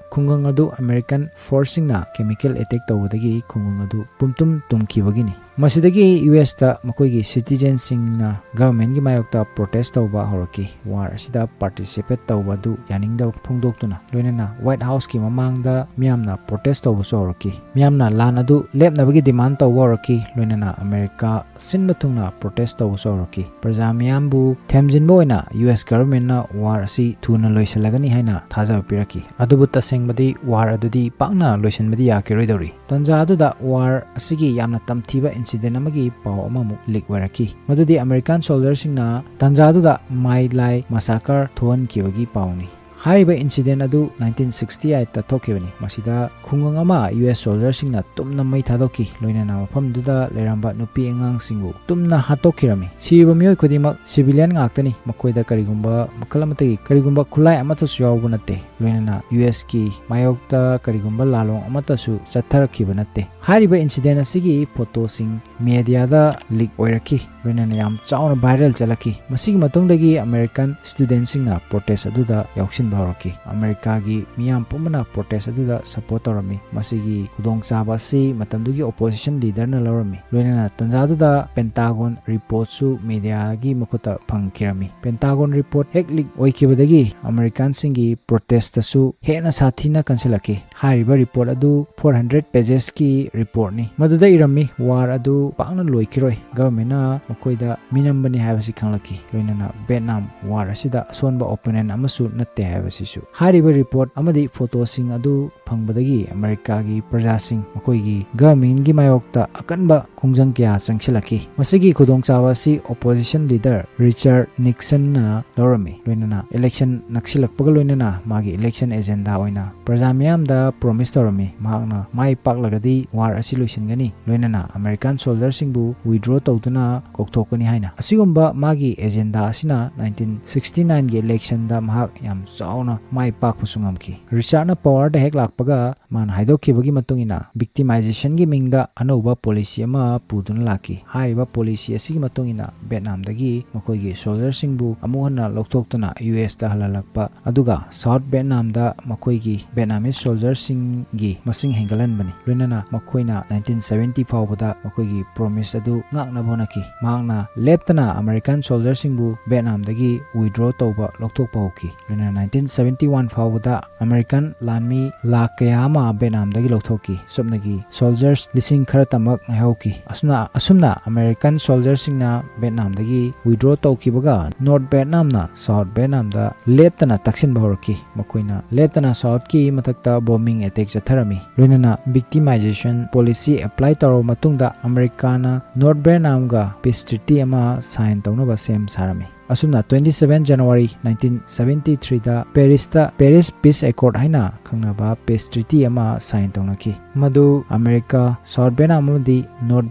ꯈꯨꯡꯒꯪ ꯑꯗꯨ ꯑꯃꯦꯔꯤꯀꯟ ꯐꯣꯔꯁꯁꯤꯡꯅ ꯀꯦꯃꯤꯀꯦꯜ ꯑꯦꯇꯦꯛ ꯇꯧꯕꯗꯒꯤ ꯈꯨꯡꯒꯪ ꯑꯗꯨ ꯄꯨꯝꯇꯨꯝ ꯇꯨꯝꯈꯤꯕꯒꯤꯅꯤ꯫ ꯃꯁꯤꯗꯒꯤ ꯌꯨ ꯑꯦꯁꯇ ꯃꯈꯣꯏꯒꯤ ꯁꯤꯇꯤꯖꯦꯟꯁꯤꯡꯅ ꯒꯚꯔꯟꯃꯦꯟꯒꯤ ꯃꯥꯌꯣꯛꯇ ꯄ꯭ꯔꯣꯇꯦꯁ ꯇꯧꯕ ꯍꯧꯔꯛꯈꯤ꯫ ꯋꯥꯔ ꯑꯁꯤꯗ ꯄꯥꯔꯇꯤꯁꯤꯄꯦꯠ ꯇꯧꯕ ꯑꯗꯨ ꯌꯥꯅꯤꯡꯗꯕ ꯐꯣꯡꯗꯣꯛꯇꯨꯅ, ꯂꯣꯏꯅꯅ ꯋꯥꯏꯠ ꯍꯥꯎꯁꯀꯤ ꯃꯃꯥꯡꯗ ꯃꯤꯌꯥꯝꯅ ꯄ꯭ꯔꯣꯇꯦꯁ ꯇꯧꯕꯁꯨ ꯍꯧꯔꯛꯈꯤ꯫ ꯃꯤꯌꯥꯝꯅ ꯂꯥꯟ ꯑꯗꯨ ꯂꯦꯞꯅꯕꯒꯤ ꯗꯤꯃꯥꯟ ꯇꯧꯕ ꯍꯧꯔꯛꯈꯤ꯫ ꯂꯣꯏꯅꯅ ꯑꯃꯦꯔꯤꯀꯥ ꯁꯤꯟꯕ ꯊꯨꯡꯅ ꯄ꯭ꯔꯣꯇꯦꯁ ꯇꯧꯕꯁꯨ ꯍꯧꯔꯛꯈꯤ꯫ ꯄ꯭ꯔꯖꯥ ꯃꯤꯌꯥꯝꯕꯨ ꯊꯦꯝꯖꯤꯟꯕ ꯑꯣꯏꯅ ꯌꯨ ꯑꯦꯁ ꯒꯚꯔꯟꯃꯦꯟꯅ ꯋꯥꯔ ꯑꯁꯤ ꯊꯨꯅ ꯂꯣꯏꯁꯤꯜꯂꯒꯅꯤ ꯍꯥꯏꯅ ꯊꯥꯖꯕ ꯄꯤꯔꯛꯈꯤ꯫ ꯑꯗꯨꯕꯨ ꯇꯁꯦꯡꯕꯗꯤ ꯋꯥꯔ ꯑꯗꯨꯗꯤ ꯄꯥꯛꯅ ꯂꯣꯏꯁꯤꯟꯕꯗꯤ ꯌꯥꯈꯤꯔꯣꯏꯗꯧꯔꯤ꯫ ꯇꯟꯖꯥ ꯑꯗꯨꯗ ꯋꯥꯔ ꯑꯁꯤꯒꯤ ꯌꯥꯝꯅ ꯇꯝꯊꯤꯕ ꯏꯟꯁꯤꯗꯦꯟ ꯑꯃꯒꯤ ꯄꯥꯎ ꯑꯃꯃꯨꯛ ꯂꯤꯛ ꯑꯣꯏꯔꯛꯈꯤ, ꯃꯗꯨꯗꯤ ꯑꯃꯦꯔꯤꯀꯥꯟ ꯁꯣꯜꯖꯔꯁꯤꯡꯅ ꯇꯟꯖꯥ ꯑꯗꯨꯗ ꯃꯥꯏ ꯂꯥꯏ ꯃꯁꯥꯀꯔ ꯊꯣꯛꯍꯟꯈꯤꯕꯒꯤ ꯄꯥꯎꯅꯤ꯫ ꯍꯥꯏꯔꯤꯕ ꯏꯟꯁꯤꯗꯦꯟ ꯑꯗꯨ ꯅꯥꯏꯟꯇꯤꯟ ꯁꯤꯛꯁꯇꯤ ꯑꯩꯠꯇ ꯊꯣꯛꯈꯤꯕꯅꯤ꯫ ꯃꯁꯤꯗ ꯈꯨꯡꯒꯪ ꯑꯃ ꯌꯨ ꯑꯦꯁ ꯁꯣꯜꯖꯔꯁꯤꯡꯅ ꯇꯨꯝꯅ ꯃꯩ ꯊꯥꯗꯣꯛꯈꯤ, ꯂꯣꯏꯅꯅ ꯃꯐꯝꯗꯨꯗ ꯂꯩꯔꯝꯕ ꯅꯨꯄꯤ ꯑꯉꯥꯡꯁꯤꯡꯕꯨ ꯇꯨꯝꯅ ꯍꯥꯠꯇꯣꯛꯈꯤꯔꯝꯃꯤ꯫ ꯁꯤꯔꯤꯕ ꯃꯤꯑꯣꯏ ꯈꯨꯗꯤꯡꯃꯛ ꯁꯤꯚꯤꯂꯤꯌꯟ ꯉꯥꯛꯇꯅꯤ꯫ ꯃꯈꯣꯏꯗ ꯀꯔꯤꯒꯨꯝꯕ ꯃꯈꯜ ꯑꯃꯠꯇꯒꯤ ꯀꯔꯤꯒꯨꯝꯕ ꯈꯨꯠꯂꯥꯏ ꯑꯃꯠꯇꯁꯨ ꯌꯥꯎꯕ ꯅꯠꯇꯦ꯫ ꯂꯣꯏꯅꯅ ꯌꯨ ꯑꯦꯁꯀꯤ ꯃꯥꯌꯣꯛꯇ ꯀꯔꯤꯒꯨꯝꯕ ꯂꯥꯂꯣꯡ ꯑꯃꯠꯇꯁꯨ ꯆꯠꯊꯔꯛꯈꯤꯕ ꯅꯠꯇꯦ꯫ ꯍꯥꯏꯔꯤꯕ ꯏꯟꯁꯤꯗꯦꯟ ꯑꯁꯤꯒꯤ ꯐꯣꯇꯣꯁꯤꯡ ꯃꯦꯗꯤꯌꯥꯗ ꯂꯤꯛ ꯑꯣꯏꯔꯛꯈꯤ, ꯂꯣꯏꯅꯅ ꯌꯥꯝ ꯆꯥꯎꯅ ꯚꯥꯏꯔꯦꯜ ꯆꯠꯂꯛꯈꯤ꯫ ꯃꯁꯤꯒꯤ ꯃꯇꯨꯡꯗꯒꯤ ꯑꯃꯦꯔꯤꯀꯟ ꯁ꯭ꯇꯨꯗꯦꯟꯠꯁꯤꯡꯅ ꯄ꯭ꯔꯣꯇꯦꯁ ꯑꯗꯨꯗ ꯌꯥꯎꯁꯤꯟꯕ ꯍꯧꯔꯛꯈꯤ꯫ ꯑꯃꯦꯔꯤꯀꯥꯒꯤ ꯃꯤꯌꯥꯝ ꯄꯨꯝꯕꯅ ꯄ꯭ꯔꯣꯇꯦꯁ ꯑꯗꯨꯗ ꯁꯄꯣꯔꯠ ꯇꯧꯔꯝꯃꯤ꯫ ꯃꯁꯤꯒꯤ ꯈꯨꯗꯣꯡꯆꯥꯕ ꯑꯁꯤ ꯃꯇꯝꯗꯨꯒꯤ ꯑꯣꯄꯣꯖꯤꯁꯟ ꯂꯤꯗꯔꯅ ꯂꯧꯔꯝꯃꯤ꯫ ꯂꯣꯏꯅꯅ ꯇꯟꯖꯥꯗꯨꯗ ꯄꯦꯟꯇꯥꯒꯣꯟ ꯔꯤꯄꯣꯔꯠꯁꯨ ꯃꯦꯗꯤꯌꯥꯒꯤ ꯃꯈꯨꯠꯇ ꯐꯪꯈꯤꯔꯝꯃꯤ꯫ ꯄꯦꯟꯇꯥꯒꯣꯟ ꯔꯤꯄꯣꯔꯠ ꯍꯦꯛ ꯂꯤꯛ ꯑꯣꯏꯈꯤꯕꯗꯒꯤ ꯑꯃꯦꯔꯤꯀꯥꯟꯁꯤꯡꯒꯤ ꯄ꯭ꯔꯣꯇꯦꯁꯇꯁꯨ ꯍꯦꯟꯅ ꯁꯥꯊꯤꯅ ꯀꯟꯁꯤꯜꯂꯛꯈꯤ꯫ ꯍꯥꯏꯔꯤꯕ ꯔꯤꯄꯣꯔꯠ ꯑꯗꯨ ꯐꯣꯔ ꯍꯟꯗ꯭ꯔꯦꯠ ꯄꯦꯖꯦꯁꯀꯤ ꯔꯤꯄꯣꯔꯠꯅꯤ꯫ ꯃꯗꯨꯗ ꯏꯔꯝꯃꯤ, ꯋꯥꯔ ꯑꯗꯨ ꯄꯥꯛꯅ ꯂꯣꯏꯈꯤꯔꯣꯏ, ꯒꯚꯔꯟꯃꯦꯟꯅ ꯃꯈꯣꯏꯗ ꯃꯤꯅꯝꯕꯅꯤ ꯍꯥꯏꯕꯁꯤ ꯈꯪꯂꯛꯈꯤ꯫ ꯂꯣꯏꯅꯅ ꯚꯦꯠꯅꯥꯝ ꯋꯥꯔ ꯑꯁꯤꯗ ꯑꯁꯣꯟꯕ ꯑꯣꯄꯣꯅꯦꯟ ꯑꯃꯁꯨ ꯅꯠꯇꯦ ꯍꯥꯏꯕꯁꯤꯁꯨ꯫ ꯍꯥꯏꯔꯤꯕ ꯔꯤꯄꯣꯔꯠ ꯑꯃꯗꯤ ꯐꯣꯇꯣꯁꯤꯡ ꯑꯗꯨ ꯐꯪꯕꯗꯒꯤ ꯑꯃꯦꯔꯤꯀꯥꯒꯤ ꯄ꯭ꯔꯖꯥꯁꯤꯡ ꯃꯈꯣꯏꯒꯤ ꯒꯚꯔꯟꯃꯦꯟꯒꯤ ꯃꯥꯌꯣꯛꯇ ꯑꯀꯟꯕ ꯈꯣꯡꯖꯪ ꯀꯌꯥ ꯆꯪꯁꯤꯜꯂꯛꯈꯤ꯫ ꯃꯁꯤꯒꯤ ꯈꯨꯗꯣꯡꯆꯥꯕ ꯑꯁꯤ ꯑꯣꯄꯣꯖꯤꯁꯟ ꯂꯤꯗꯔ ꯔꯤꯆꯥꯔꯗ ꯅꯤꯛꯁꯟꯅ ꯂꯧꯔꯝꯃꯤ꯫ ꯂꯣꯏꯅꯅ ꯏꯂꯦꯛꯁꯟ ꯅꯛꯁꯤꯜꯂꯛꯄꯒ ꯂꯣꯏꯅꯅ ꯃꯥꯒꯤ ꯏꯂꯦꯛꯁꯟ ꯑꯦꯖꯦꯟꯗꯥ ꯑꯣꯏꯅ ꯄ꯭ꯔꯖꯥ ꯃꯤꯌꯥꯝꯗ ꯄ꯭ꯔꯣꯃꯤꯁ ꯇꯧꯔꯝꯃꯤ, ꯃꯍꯥꯛꯅ ꯃꯥꯏ ꯄꯥꯛꯂꯒꯗꯤ ꯋꯥꯔ ꯑꯁꯤ ꯂꯣꯏꯁꯤꯟꯒꯅꯤ, ꯂꯣꯏꯅꯅ ꯑꯃꯦꯔꯤꯀꯥꯟ ꯁꯣꯜꯖꯔꯁꯤꯡꯕꯨ ꯋꯤꯗ꯭ꯔꯣ ꯇꯧꯗꯨꯅ ꯀꯧꯊꯣꯛꯀꯅꯤ ꯍꯥꯏꯅ꯫ ꯑꯁꯤꯒꯨꯝꯕ ꯃꯥꯒꯤ ꯑꯦꯖꯦꯟꯗꯥ ꯑꯁꯤꯅ ꯅꯥꯏꯟꯇꯤꯟ ꯁꯤꯛꯁꯇꯤ ꯅꯥꯏꯟꯒꯤ ꯏꯂꯦꯛꯁꯟꯗ ꯃꯍꯥꯛ ꯌꯥꯝ ꯆꯥꯎꯅ ꯆꯥꯎꯅ ꯃꯥꯏ ꯄꯥꯛꯄꯁꯨ ꯉꯝꯈꯤ꯫ ꯔꯤꯆꯥꯔꯗꯅ ꯄꯋꯥꯔꯗ ꯍꯦꯛ ꯂꯥꯛꯄꯒ, ꯃꯥꯅ ꯍꯥꯏꯗꯣꯛꯈꯤꯕꯒꯤ ꯃꯇꯨꯡ ꯏꯟꯅ, ꯚꯤꯛꯇꯤꯃꯥꯏꯖꯦꯁꯟꯒꯤ ꯃꯤꯡꯗ ꯑꯅꯧꯕ ꯄꯣꯂꯤꯁꯤ ꯑꯃ ꯄꯨꯗꯨꯅ ꯂꯥꯛꯈꯤ꯫ ꯍꯥꯏꯔꯤꯕ ꯄꯣꯂꯤꯁꯤ ꯑꯁꯤꯒꯤ ꯃꯇꯨꯡ ꯏꯟꯅ, ꯚꯦꯠꯅꯥꯝꯗꯒꯤ ꯃꯈꯣꯏꯒꯤ ꯁꯣꯜꯖꯔꯁꯤꯡꯕꯨ ꯑꯃꯨꯛ ꯍꯟꯅ ꯂꯧꯊꯣꯛꯇꯨꯅ ꯌꯨ ꯑꯦꯁꯇ ꯍꯜꯍꯜꯂꯛꯄ, ꯑꯗꯨꯒ ꯁꯥꯎꯠ ꯚꯦꯠꯅꯥꯝꯗ ꯃꯈꯣꯏꯒꯤ ꯚꯦꯠꯅꯥꯃꯤꯁ ꯁꯣꯜꯖꯔꯁꯤꯡꯒꯤ ꯃꯁꯤꯡ ꯍꯦꯟꯒꯠꯍꯟꯕꯅꯤ꯫ ꯂꯣꯏꯅꯅ ꯃꯈꯣꯏꯅ ꯅꯥꯏꯟꯇꯤꯟ ꯁꯚꯦꯟꯇꯤ ꯐꯥꯎꯕꯗ ꯃꯈꯣꯏꯒꯤ ꯄ꯭ꯔꯣꯃꯤꯁ ꯑꯗꯨ ꯉꯥꯛꯅꯕ ꯍꯣꯠꯅꯈꯤ꯫ ꯃꯍꯥꯛꯅ ꯂꯦꯞꯇꯅ ꯑꯃꯦꯔꯤꯀꯥꯟ ꯁꯣꯜꯖꯔꯁꯤꯡꯕꯨ ꯚꯦꯠꯅꯥꯝꯗꯒꯤ ꯋꯤꯗ꯭ꯔꯣ ꯇꯧꯕ, ꯂꯧꯊꯣꯛꯄ ꯍꯧꯈꯤ꯫ ꯂꯣꯏꯅꯅ ꯅꯥꯏꯟꯇꯤꯟ ꯁꯚꯦꯟꯇꯤ ꯋꯥꯟ ꯐꯥꯎꯕꯗ ꯑꯃꯦꯔꯤꯀꯥꯟ ꯂꯥꯟꯃꯤ ꯂꯥꯈ ꯀꯌꯥ ꯑꯃ ꯚꯦꯠꯅꯥꯝꯗꯒꯤ ꯂꯧꯊꯣꯛꯈꯤ꯫ ꯁꯨꯞꯅꯒꯤ ꯁꯣꯜꯖꯔꯁ ꯂꯤꯁꯤꯡ ꯈꯔꯇꯃꯛ ꯉꯥꯏꯍꯧꯈꯤ꯫ ꯑꯁꯨꯝꯅ, ꯑꯁꯨꯝꯅ ꯑꯃꯦꯔꯤꯀꯥꯟ ꯁꯣꯜꯖꯔꯁꯤꯡꯅ ꯚꯦꯠꯅꯥꯝꯗꯒꯤ ꯋꯤꯗ꯭ꯔꯣ ꯇꯧꯈꯤꯕꯒ, ꯅꯣꯔꯠ ꯚꯦꯠꯅꯥꯝꯅ ꯁꯥꯎꯠ ꯚꯦꯠꯅꯥꯝꯗ ꯂꯦꯞꯇꯅ ꯇꯛꯁꯤꯟꯕ ꯍꯧꯔꯛꯈꯤ꯫ ꯃꯈꯣꯏꯅ ꯂꯦꯞꯇꯅ ꯁꯥꯎꯠꯀꯤ ꯃꯊꯛꯇ ꯕꯣꯝꯕꯤꯡ ꯑꯦꯇꯦꯛ ꯆꯠꯊꯔꯝꯃꯤ꯫ ꯂꯣꯏꯅꯅ ꯚꯤꯛꯇꯤꯃꯥꯏꯖꯦꯁꯟ ꯄꯣꯂꯤꯁꯤ ꯑꯦꯄ꯭ꯂꯥꯏ ꯇꯧꯔꯕ ꯃꯇꯨꯡꯗ, ꯑꯃꯦꯔꯤꯀꯥꯅ ꯅꯣꯔꯠ ꯚꯦꯠꯅꯥꯝꯒ ꯄꯤꯁ ꯇ꯭ꯔꯤꯇꯤ ꯑꯃ ꯁꯥꯏꯟ ꯇꯧꯅꯕ ꯁꯦꯝ ꯁꯥꯔꯝꯃꯤ꯫ ꯑꯁꯨꯝꯅ, twenty seven January nineteen seventy ꯊ꯭ꯔꯤꯗ ꯄꯦꯔꯤꯁꯇ ꯄꯦꯔꯤꯁ ꯄꯤꯁ ꯑꯦꯀꯣꯔꯗ ꯍꯥꯏꯅ ꯈꯪꯅꯕ ꯄꯤꯁ ꯇ꯭ꯔꯤꯇꯤ ꯑꯃ ꯁꯥꯏꯟ ꯇꯧꯅꯈꯤ, ꯃꯗꯨ ꯑꯃꯦꯔꯤꯀꯥ, ꯁꯥꯎꯠ ꯚꯦꯠꯅꯥꯝ ꯑꯃꯗꯤ ꯅꯣꯔꯠ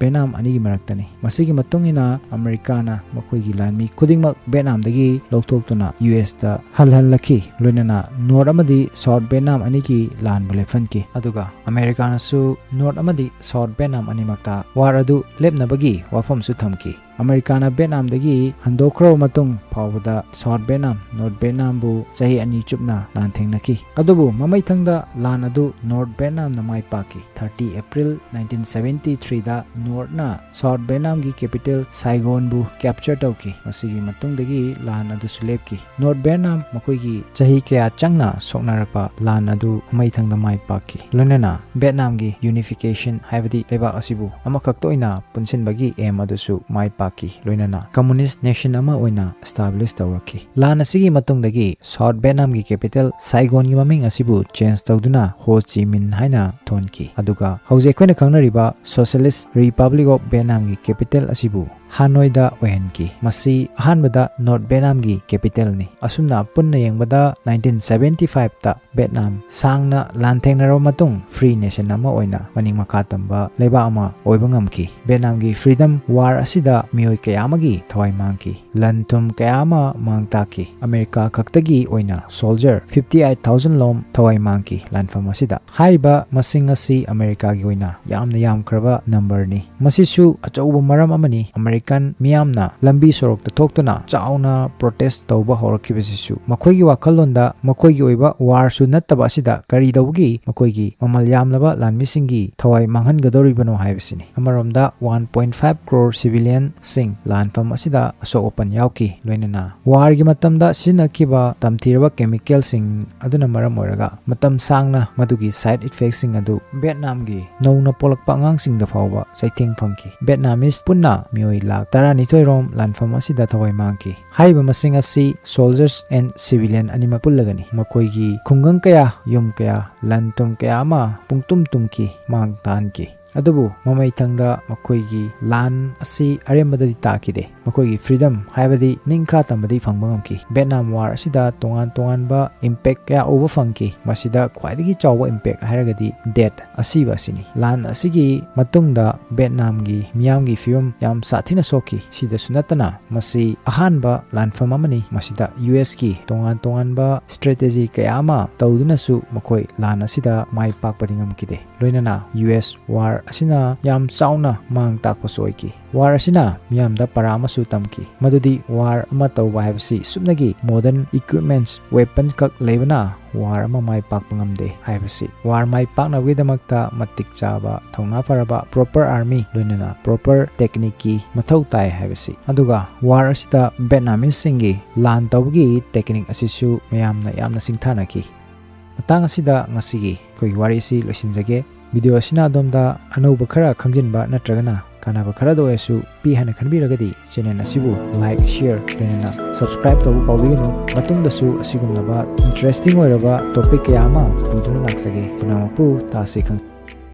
ꯚꯦꯠꯅꯥꯝ ꯑꯅꯤꯒꯤ ꯃꯔꯛꯇꯅꯤ꯫ ꯃꯁꯤꯒꯤ ꯃꯇꯨꯡ ꯏꯟꯅ ꯑꯃꯦꯔꯤꯀꯥꯅ ꯃꯈꯣꯏꯒꯤ ꯂꯥꯟꯃꯤ ꯈꯨꯗꯤꯡꯃꯛ ꯚꯦꯠꯅꯥꯝꯗꯒꯤ ꯂꯧꯊꯣꯛꯇꯨꯅ ꯌꯨ ꯑꯦꯁꯇ ꯍꯜꯍꯜꯂꯛꯈꯤ, ꯂꯣꯏꯅꯅ ꯅꯣꯔꯠ ꯑꯃꯗꯤ ꯁꯥꯎꯠ ꯚꯦꯠꯅꯥꯝ ꯑꯅꯤꯒꯤ ꯂꯥꯟꯕꯨ ꯂꯦꯞꯍꯟꯈꯤ꯫ ꯑꯗꯨꯒ ꯑꯃꯦꯔꯤꯀꯥꯅꯁꯨ ꯅꯣꯔꯠ ꯑꯃꯗꯤ ꯁꯥꯎꯠ ꯚꯦꯠꯅꯥꯝ ꯑꯅꯤꯃꯛꯇ ꯋꯥꯔ ꯑꯗꯨ ꯂꯦꯞꯅꯕꯒꯤ ꯋꯥꯐꯝꯁꯨ ꯊꯝꯈꯤ꯫ ꯑꯃꯦꯔꯤꯀꯥꯅ ꯚꯦꯠꯅꯥꯝꯗꯒꯤ ꯍꯟꯗꯣꯛꯈ꯭ꯔꯕ ꯃꯇꯨꯡ ꯐꯥꯎꯕꯗ ꯁꯥꯎꯠ ꯚꯦꯠꯅꯥꯝ, ꯅꯣꯔꯠ ꯚꯦꯠꯅꯥꯝꯕꯨ ꯆꯍꯤ ꯑꯅꯤ ꯆꯨꯞꯅ ꯂꯥꯟꯊꯦꯡꯅꯈꯤ꯫ ꯑꯗꯨꯕꯨ ꯃꯃꯩꯊꯪꯗ ꯂꯥꯟ ꯑꯗꯨ ꯅꯣꯔꯠ ꯚꯦꯠꯅꯥꯝꯅ ꯃꯥꯏ ꯄꯥꯛꯈꯤ꯫ ꯊꯥꯔꯇꯤ ꯑꯦꯄ꯭ꯔꯤꯜ ꯅꯥꯏꯟꯇꯤꯟ ꯁꯚꯦꯟꯇꯤ ꯊ꯭ꯔꯤꯗ ꯅꯣꯔꯠꯅ ꯁꯥꯎꯠ ꯚꯦꯠꯅꯥꯝꯒꯤ ꯀꯦꯄꯤꯇꯦꯜ ꯁꯥꯏꯒꯣꯟꯕꯨ ꯀꯦꯞꯆꯔ ꯇꯧꯈꯤ꯫ ꯃꯁꯤꯒꯤ ꯃꯇꯨꯡꯗꯒꯤ ꯂꯥꯟ ꯑꯗꯨꯁꯨ ꯂꯦꯞꯈꯤ꯫ ꯅꯣꯔꯠ ꯚꯦꯠꯅꯥꯝ ꯃꯈꯣꯏꯒꯤ ꯆꯍꯤ ꯀꯌꯥ ꯆꯪꯅ ꯁꯣꯛꯅꯔꯛꯄ ꯂꯥꯟ ꯑꯗꯨ ꯃꯃꯩꯊꯪꯗ ꯃꯥꯏ ꯄꯥꯛꯈꯤ꯫ ꯂꯣꯏꯅꯅ ꯚꯦꯠꯅꯥꯝꯒꯤ ꯌꯨꯅꯤꯐꯤꯀꯦꯁꯟ, ꯍꯥꯏꯕꯗꯤ ꯂꯩꯕꯥꯛ ꯑꯁꯤꯕꯨ ꯑꯃꯈꯛꯇ ꯑꯣꯏꯅ ꯄꯨꯟꯁꯤꯟꯕꯒꯤ ꯑꯦꯝ ꯑꯗꯨꯁꯨ ꯃꯥꯏ ꯄꯥꯛꯈꯤ꯫ ꯂꯣꯏꯅꯅ ꯀꯝꯃꯨꯅꯤꯁ꯭ꯠ ꯅꯦꯁꯟ ꯑꯃ ꯑꯣꯏꯅ establish ꯇꯧꯔꯛꯈꯤ꯫ ꯂꯥꯟ ꯑꯁꯤꯒꯤ ꯃꯇꯨꯡꯗꯒꯤ ꯁꯥꯎꯠ ꯚꯦꯠꯅꯥꯝꯒꯤ ꯀꯦꯄꯤꯇꯦꯜ ꯁꯥꯏꯒꯣꯟꯒꯤ ꯃꯃꯤꯡ ꯑꯁꯤꯕꯨ ꯆꯦꯟꯖ ꯇꯧꯗꯨꯅ ꯍꯣ ꯆꯤ ꯃꯤꯟ ꯍꯥꯏꯅ ꯊꯣꯟꯈꯤ꯫ ꯑꯗꯨꯒ ꯍꯧꯖꯤꯛ ꯑꯩꯈꯣꯏꯅ ꯈꯪꯅꯔꯤꯕ ꯁꯣꯁꯤꯌꯦꯂꯤꯁ꯭ꯠ ꯔꯤꯄꯕ꯭ꯂꯤꯛ ꯑꯣꯐ ꯚꯦꯠꯅꯥꯝꯒꯤ ꯀꯦꯄꯤꯇꯦꯜ ꯑꯁꯤꯕꯨ ꯍꯥꯅꯣꯏꯗ ꯑꯣꯏꯍꯟꯈꯤ꯫ ꯃꯁꯤ ꯑꯍꯥꯟꯕꯗ ꯅꯣꯔꯠ ꯚꯦꯠꯅꯥꯝꯒꯤ ꯀꯦꯄꯤꯇꯦꯜꯅꯤ꯫ ꯑꯁꯨꯝꯅ ꯄꯨꯟꯅ ꯌꯦꯡꯕꯗ ꯅꯥꯏꯟꯇꯤꯟ ꯁꯚꯦꯟꯇꯤ ꯐꯥꯏꯚꯇ ꯚꯦꯠꯅꯥꯝ ꯁꯥꯡꯅ ꯂꯥꯟꯊꯦꯡꯅꯔꯕ ꯃꯇꯨꯡ ꯐ꯭ꯔꯤ ꯅꯦꯁꯟ ꯑꯃ ꯑꯣꯏꯅ ꯃꯅꯤꯡ ꯃꯈꯥ ꯇꯝꯕ ꯂꯩꯕꯥꯛ ꯑꯃ ꯑꯣꯏꯕ ꯉꯝꯈꯤ꯫ ꯚꯦꯠꯅꯥꯝꯒꯤ ꯐ꯭ꯔꯤꯗꯝ ꯋꯥꯔ ꯑꯁꯤꯗ ꯃꯤꯑꯣꯏ ꯀꯌꯥ ꯑꯃꯒꯤ ꯊꯋꯥꯏ ꯃꯥꯡꯈꯤ꯫ ꯂꯟ ꯊꯨꯝ ꯀꯌꯥ ꯑꯃ ꯃꯥꯡ ꯇꯥꯛꯈꯤ꯫ ꯑꯃꯦꯔꯤꯀꯥ ꯈꯛꯇꯒꯤ ꯑꯣꯏꯅ ꯁꯣꯜꯖꯔ ꯐꯤꯐꯇꯤ ꯑꯩꯠ ꯊꯥꯎꯖꯟ ꯂꯣꯝ ꯊꯋꯥꯏ ꯃꯥꯡꯈꯤ ꯂꯥꯟꯐꯝ ꯑꯁꯤꯗ꯫ ꯍꯥꯏꯔꯤꯕ ꯃꯁꯤꯡ ꯑꯁꯤ ꯑꯃꯦꯔꯤꯀꯥꯒꯤ ꯑꯣꯏꯅ ꯌꯥꯝꯅ ꯌꯥꯝꯈ꯭ꯔꯕ ꯅꯝꯕꯔꯅꯤ꯫ ꯃꯁꯤꯁꯨ ꯑꯆꯧꯕ ꯃꯔꯝ ꯑꯃꯅꯤ꯫ ꯑꯃꯦꯔꯤꯀꯥꯟ ꯃꯤꯌꯥꯝꯅ ꯂꯝꯕꯤ ꯁꯣꯔꯣꯛꯇ ꯊꯣꯛꯇꯨꯅ ꯆꯥꯎꯅ ꯄ꯭ꯔꯣꯇꯦꯁ ꯇꯧꯕ ꯍꯧꯔꯛꯈꯤꯕꯁꯤꯁꯨ꯫ ꯃꯈꯣꯏꯒꯤ ꯋꯥꯈꯜꯂꯣꯟꯗ ꯃꯈꯣꯏꯒꯤ ꯑꯣꯏꯕ ꯋꯥꯔꯁꯨ ꯅꯠꯇꯕ ꯑꯁꯤꯗ ꯀꯔꯤ ꯇꯧꯕꯒꯤ ꯃꯈꯣꯏꯒꯤ ꯃꯃꯜ ꯌꯥꯝꯂꯕ ꯂꯥꯟꯃꯤꯁꯤꯡꯒꯤ ꯊꯋꯥꯏ ꯃꯥꯡꯍꯟꯒꯗꯧꯔꯤꯕꯅꯣ ꯍꯥꯏꯕꯁꯤꯅꯤ꯫ ꯑꯃꯔꯣꯝꯗ ꯋꯥꯟ ꯄꯣꯏꯟ ꯐꯥꯏꯚ ꯀ꯭ꯔꯣꯔ ꯁꯤꯚꯤꯂꯤꯌꯟꯁꯤꯡ ꯂꯥꯟꯐꯝ ꯑꯁꯤꯗ ꯑꯁꯣꯛ ꯑꯄꯟ ꯌꯥꯎꯈꯤ꯫ ꯂꯣꯏꯅꯅ ꯋꯥꯔꯒꯤ ꯃꯇꯝꯗ ꯁꯤꯖꯤꯟꯅꯈꯤꯕ ꯇꯝꯊꯤꯔꯕ ꯀꯦꯃꯤꯀꯦꯜꯁꯤꯡ ꯑꯗꯨꯅ ꯃꯔꯝ ꯑꯣꯏꯔꯒ ꯃꯇꯝ ꯁꯥꯡꯅ ꯃꯗꯨꯒꯤ ꯁꯥꯏꯗ ꯏꯐꯦꯛꯁꯤꯡ ꯑꯗꯨ ꯚꯦꯠꯅꯥꯝꯒꯤ ꯅꯧꯅ ꯄꯣꯛꯂꯛꯄ ꯑꯉꯥꯡꯁꯤꯡꯗ ꯐꯥꯎꯕ ꯆꯩꯊꯦꯡ ꯐꯪꯈꯤ꯫ ꯚꯦꯠꯅꯥꯃꯤꯁ ꯄꯨꯟꯅ ꯃꯤꯑꯣꯏ ꯂꯥꯈ ꯇꯔꯥꯅꯤꯊꯣꯏ ꯔꯣꯝ ꯂꯥꯟꯐꯝ ꯑꯁꯤꯗ ꯊꯋꯥꯏ ꯃꯥꯡꯈꯤ꯫ ꯍꯥꯏꯔꯤꯕ ꯃꯁꯤꯡ ꯑꯁꯤ soldiers and civilian ꯑꯅꯤꯃꯛ ꯄꯨꯜꯂꯒꯅꯤ꯫ ꯃꯈꯣꯏꯒꯤ ꯈꯨꯡꯒꯪ ꯀꯌꯥ, ꯌꯨꯝ ꯀꯌꯥ, ꯂꯟ ꯊꯨꯝ ꯀꯌꯥ ꯑꯃ ꯄꯨꯡꯇꯨꯝ ꯇꯨꯝꯈꯤ, ꯃꯥꯡ ꯇꯥꯍꯟꯈꯤ꯫ ꯑꯗꯨꯕꯨ ꯃꯃꯩꯊꯪꯗ ꯃꯈꯣꯏꯒꯤ ꯂꯥꯟ ꯑꯁꯤ ꯑꯔꯦꯝꯕꯗꯗꯤ ꯇꯥꯈꯤꯗꯦ꯫ ꯃꯈꯣꯏꯒꯤ ꯐ꯭ꯔꯤꯗꯝ ꯍꯥꯏꯕꯗꯤ ꯅꯤꯡꯈꯥ ꯇꯝꯕꯗꯤ ꯐꯪꯕ ꯉꯝꯈꯤ꯫ ꯚꯦꯠꯅꯥꯝ ꯋꯥꯔ ꯑꯁꯤꯗ ꯇꯣꯉꯥꯟ ꯇꯣꯉꯥꯟꯕ ꯏꯝꯄꯦꯛ ꯀꯌꯥ ꯎꯕ ꯐꯪꯈꯤ꯫ ꯃꯁꯤꯗ ꯈ꯭ꯋꯥꯏꯗꯒꯤ ꯆꯥꯎꯕ ꯏꯝꯄꯦꯛ ꯍꯥꯏꯔꯒꯗꯤ ꯗꯦꯠ, ꯑꯁꯤꯕ ꯑꯁꯤꯅꯤ꯫ ꯂꯥꯟ ꯑꯁꯤꯒꯤ ꯃꯇꯨꯡꯗ ꯚꯦꯠꯅꯥꯝꯒꯤ ꯃꯤꯌꯥꯝꯒꯤ ꯐꯤꯕꯝ ꯌꯥꯝ ꯁꯥꯊꯤꯅ ꯁꯣꯛꯈꯤ꯫ ꯁꯤꯗꯁꯨ ꯅꯠꯇꯅ ꯃꯁꯤ ꯑꯍꯥꯟꯕ ꯂꯥꯟꯐꯝ ꯑꯃꯅꯤ꯫ ꯃꯁꯤꯗ ꯌꯨ ꯑꯦꯁꯀꯤ ꯇꯣꯉꯥꯟ ꯇꯣꯉꯥꯟꯕ ꯁ꯭ꯇ꯭ꯔꯦꯇꯦꯖꯤ ꯀꯌꯥ ꯑꯃ ꯇꯧꯗꯨꯅꯁꯨ ꯃꯈꯣꯏ ꯂꯥꯟ ꯑꯁꯤꯗ ꯃꯥꯏ ꯄꯥꯛꯄꯗꯤ ꯉꯝꯈꯤꯗꯦ꯫ ꯂꯣꯏꯅꯅ ꯌꯨ ꯑꯦꯁ ꯋꯥꯔ ꯑꯁꯤꯅ ꯌꯥꯝ ꯆꯥꯎꯅ ꯃꯥꯡ ꯇꯥꯛꯄꯁꯨ ꯑꯣꯏꯈꯤ꯫ ꯋꯥꯔ ꯑꯁꯤꯅ ꯃꯤꯌꯥꯝꯗ ꯄꯔꯥ ꯑꯃꯁꯨ ꯇꯝꯈꯤ, ꯃꯗꯨꯗꯤ ꯋꯥꯔ ꯑꯃ ꯇꯧꯕ ꯍꯥꯏꯕꯁꯤ ꯁꯨꯞꯅꯒꯤ ꯃꯣꯗꯔꯟ ꯏꯀ꯭ꯋꯤꯞꯃꯦꯟꯠꯁ, ꯋꯦꯄꯟ ꯈꯛ ꯂꯩꯕꯅ ꯋꯥꯔ ꯑꯃ ꯃꯥꯏ ꯄꯥꯛꯄ ꯉꯝꯗꯦ ꯍꯥꯏꯕꯁꯤ꯫ ꯋꯥꯔ ꯃꯥꯏ ꯄꯥꯛꯅꯕꯒꯤꯗꯃꯛꯇ ꯃꯇꯤꯛ ꯆꯥꯕ, ꯊꯧꯅꯥ ꯐꯔꯕ, ꯄ꯭ꯔꯣꯄꯔ ꯑꯥꯔꯃꯤ, ꯂꯣꯏꯅꯅ ꯄ꯭ꯔꯣꯄꯔ ꯇꯦꯛꯅꯤꯛꯀꯤ ꯃꯊꯧ ꯇꯥꯏ ꯍꯥꯏꯕꯁꯤ꯫ ꯑꯗꯨꯒ ꯋꯥꯔ ꯑꯁꯤꯗ ꯚꯦꯠꯅꯥꯃꯤꯁꯁꯤꯡꯒꯤ ꯂꯥꯟ ꯇꯧꯕꯒꯤ ꯇꯦꯛꯅꯤꯛ ꯑꯁꯤꯁꯨ ꯃꯌꯥꯝꯅ ꯌꯥꯝꯅ ꯁꯤꯡꯊꯥꯅꯈꯤ꯫ ꯃꯇꯥꯡ ꯑꯁꯤꯗ ꯉꯁꯤꯒꯤ ꯑꯩꯈꯣꯏꯒꯤ ꯋꯥꯔꯤ ꯑꯁꯤ ꯂꯣꯏꯁꯤꯟꯖꯒꯦ꯫ ꯚꯤꯗꯤꯑꯣ ꯑꯁꯤꯅ ꯑꯗꯣꯝꯗ ꯑꯅꯧꯕ ꯈꯔ ꯈꯪꯖꯤꯟꯕ ꯅꯠꯇ꯭ꯔꯒꯅ ꯀꯥꯟꯅꯕ ꯈꯔꯗ ꯑꯣꯏꯔꯁꯨ ꯄꯤ ꯍꯥꯏꯅ ꯈꯟꯕꯤꯔꯒꯗꯤ ꯆꯦꯅꯦꯜ ꯑꯁꯤꯕꯨ ꯂꯥꯏꯛ, ꯁꯤꯌꯔ, ꯂꯣꯏꯅꯅ ꯁꯕꯁꯀ꯭ꯔꯥꯏꯕ ꯇꯧꯕ ꯀꯥꯎꯕꯤꯒꯅꯨ꯫ ꯃꯇꯨꯡꯗꯁꯨ ꯑꯁꯤꯒꯨꯝꯂꯕ ꯏꯟꯇꯔꯦꯁꯇꯤꯡ ꯑꯣꯏꯔꯕ ꯇꯣꯄꯤꯛ ꯀꯌꯥ ꯑꯃ ꯄꯨꯗꯨꯅ ꯂꯥꯛꯆꯒꯦ꯫ ꯄꯨꯝꯅꯃꯛꯄꯨ ꯇꯥꯁꯤ ꯈꯪ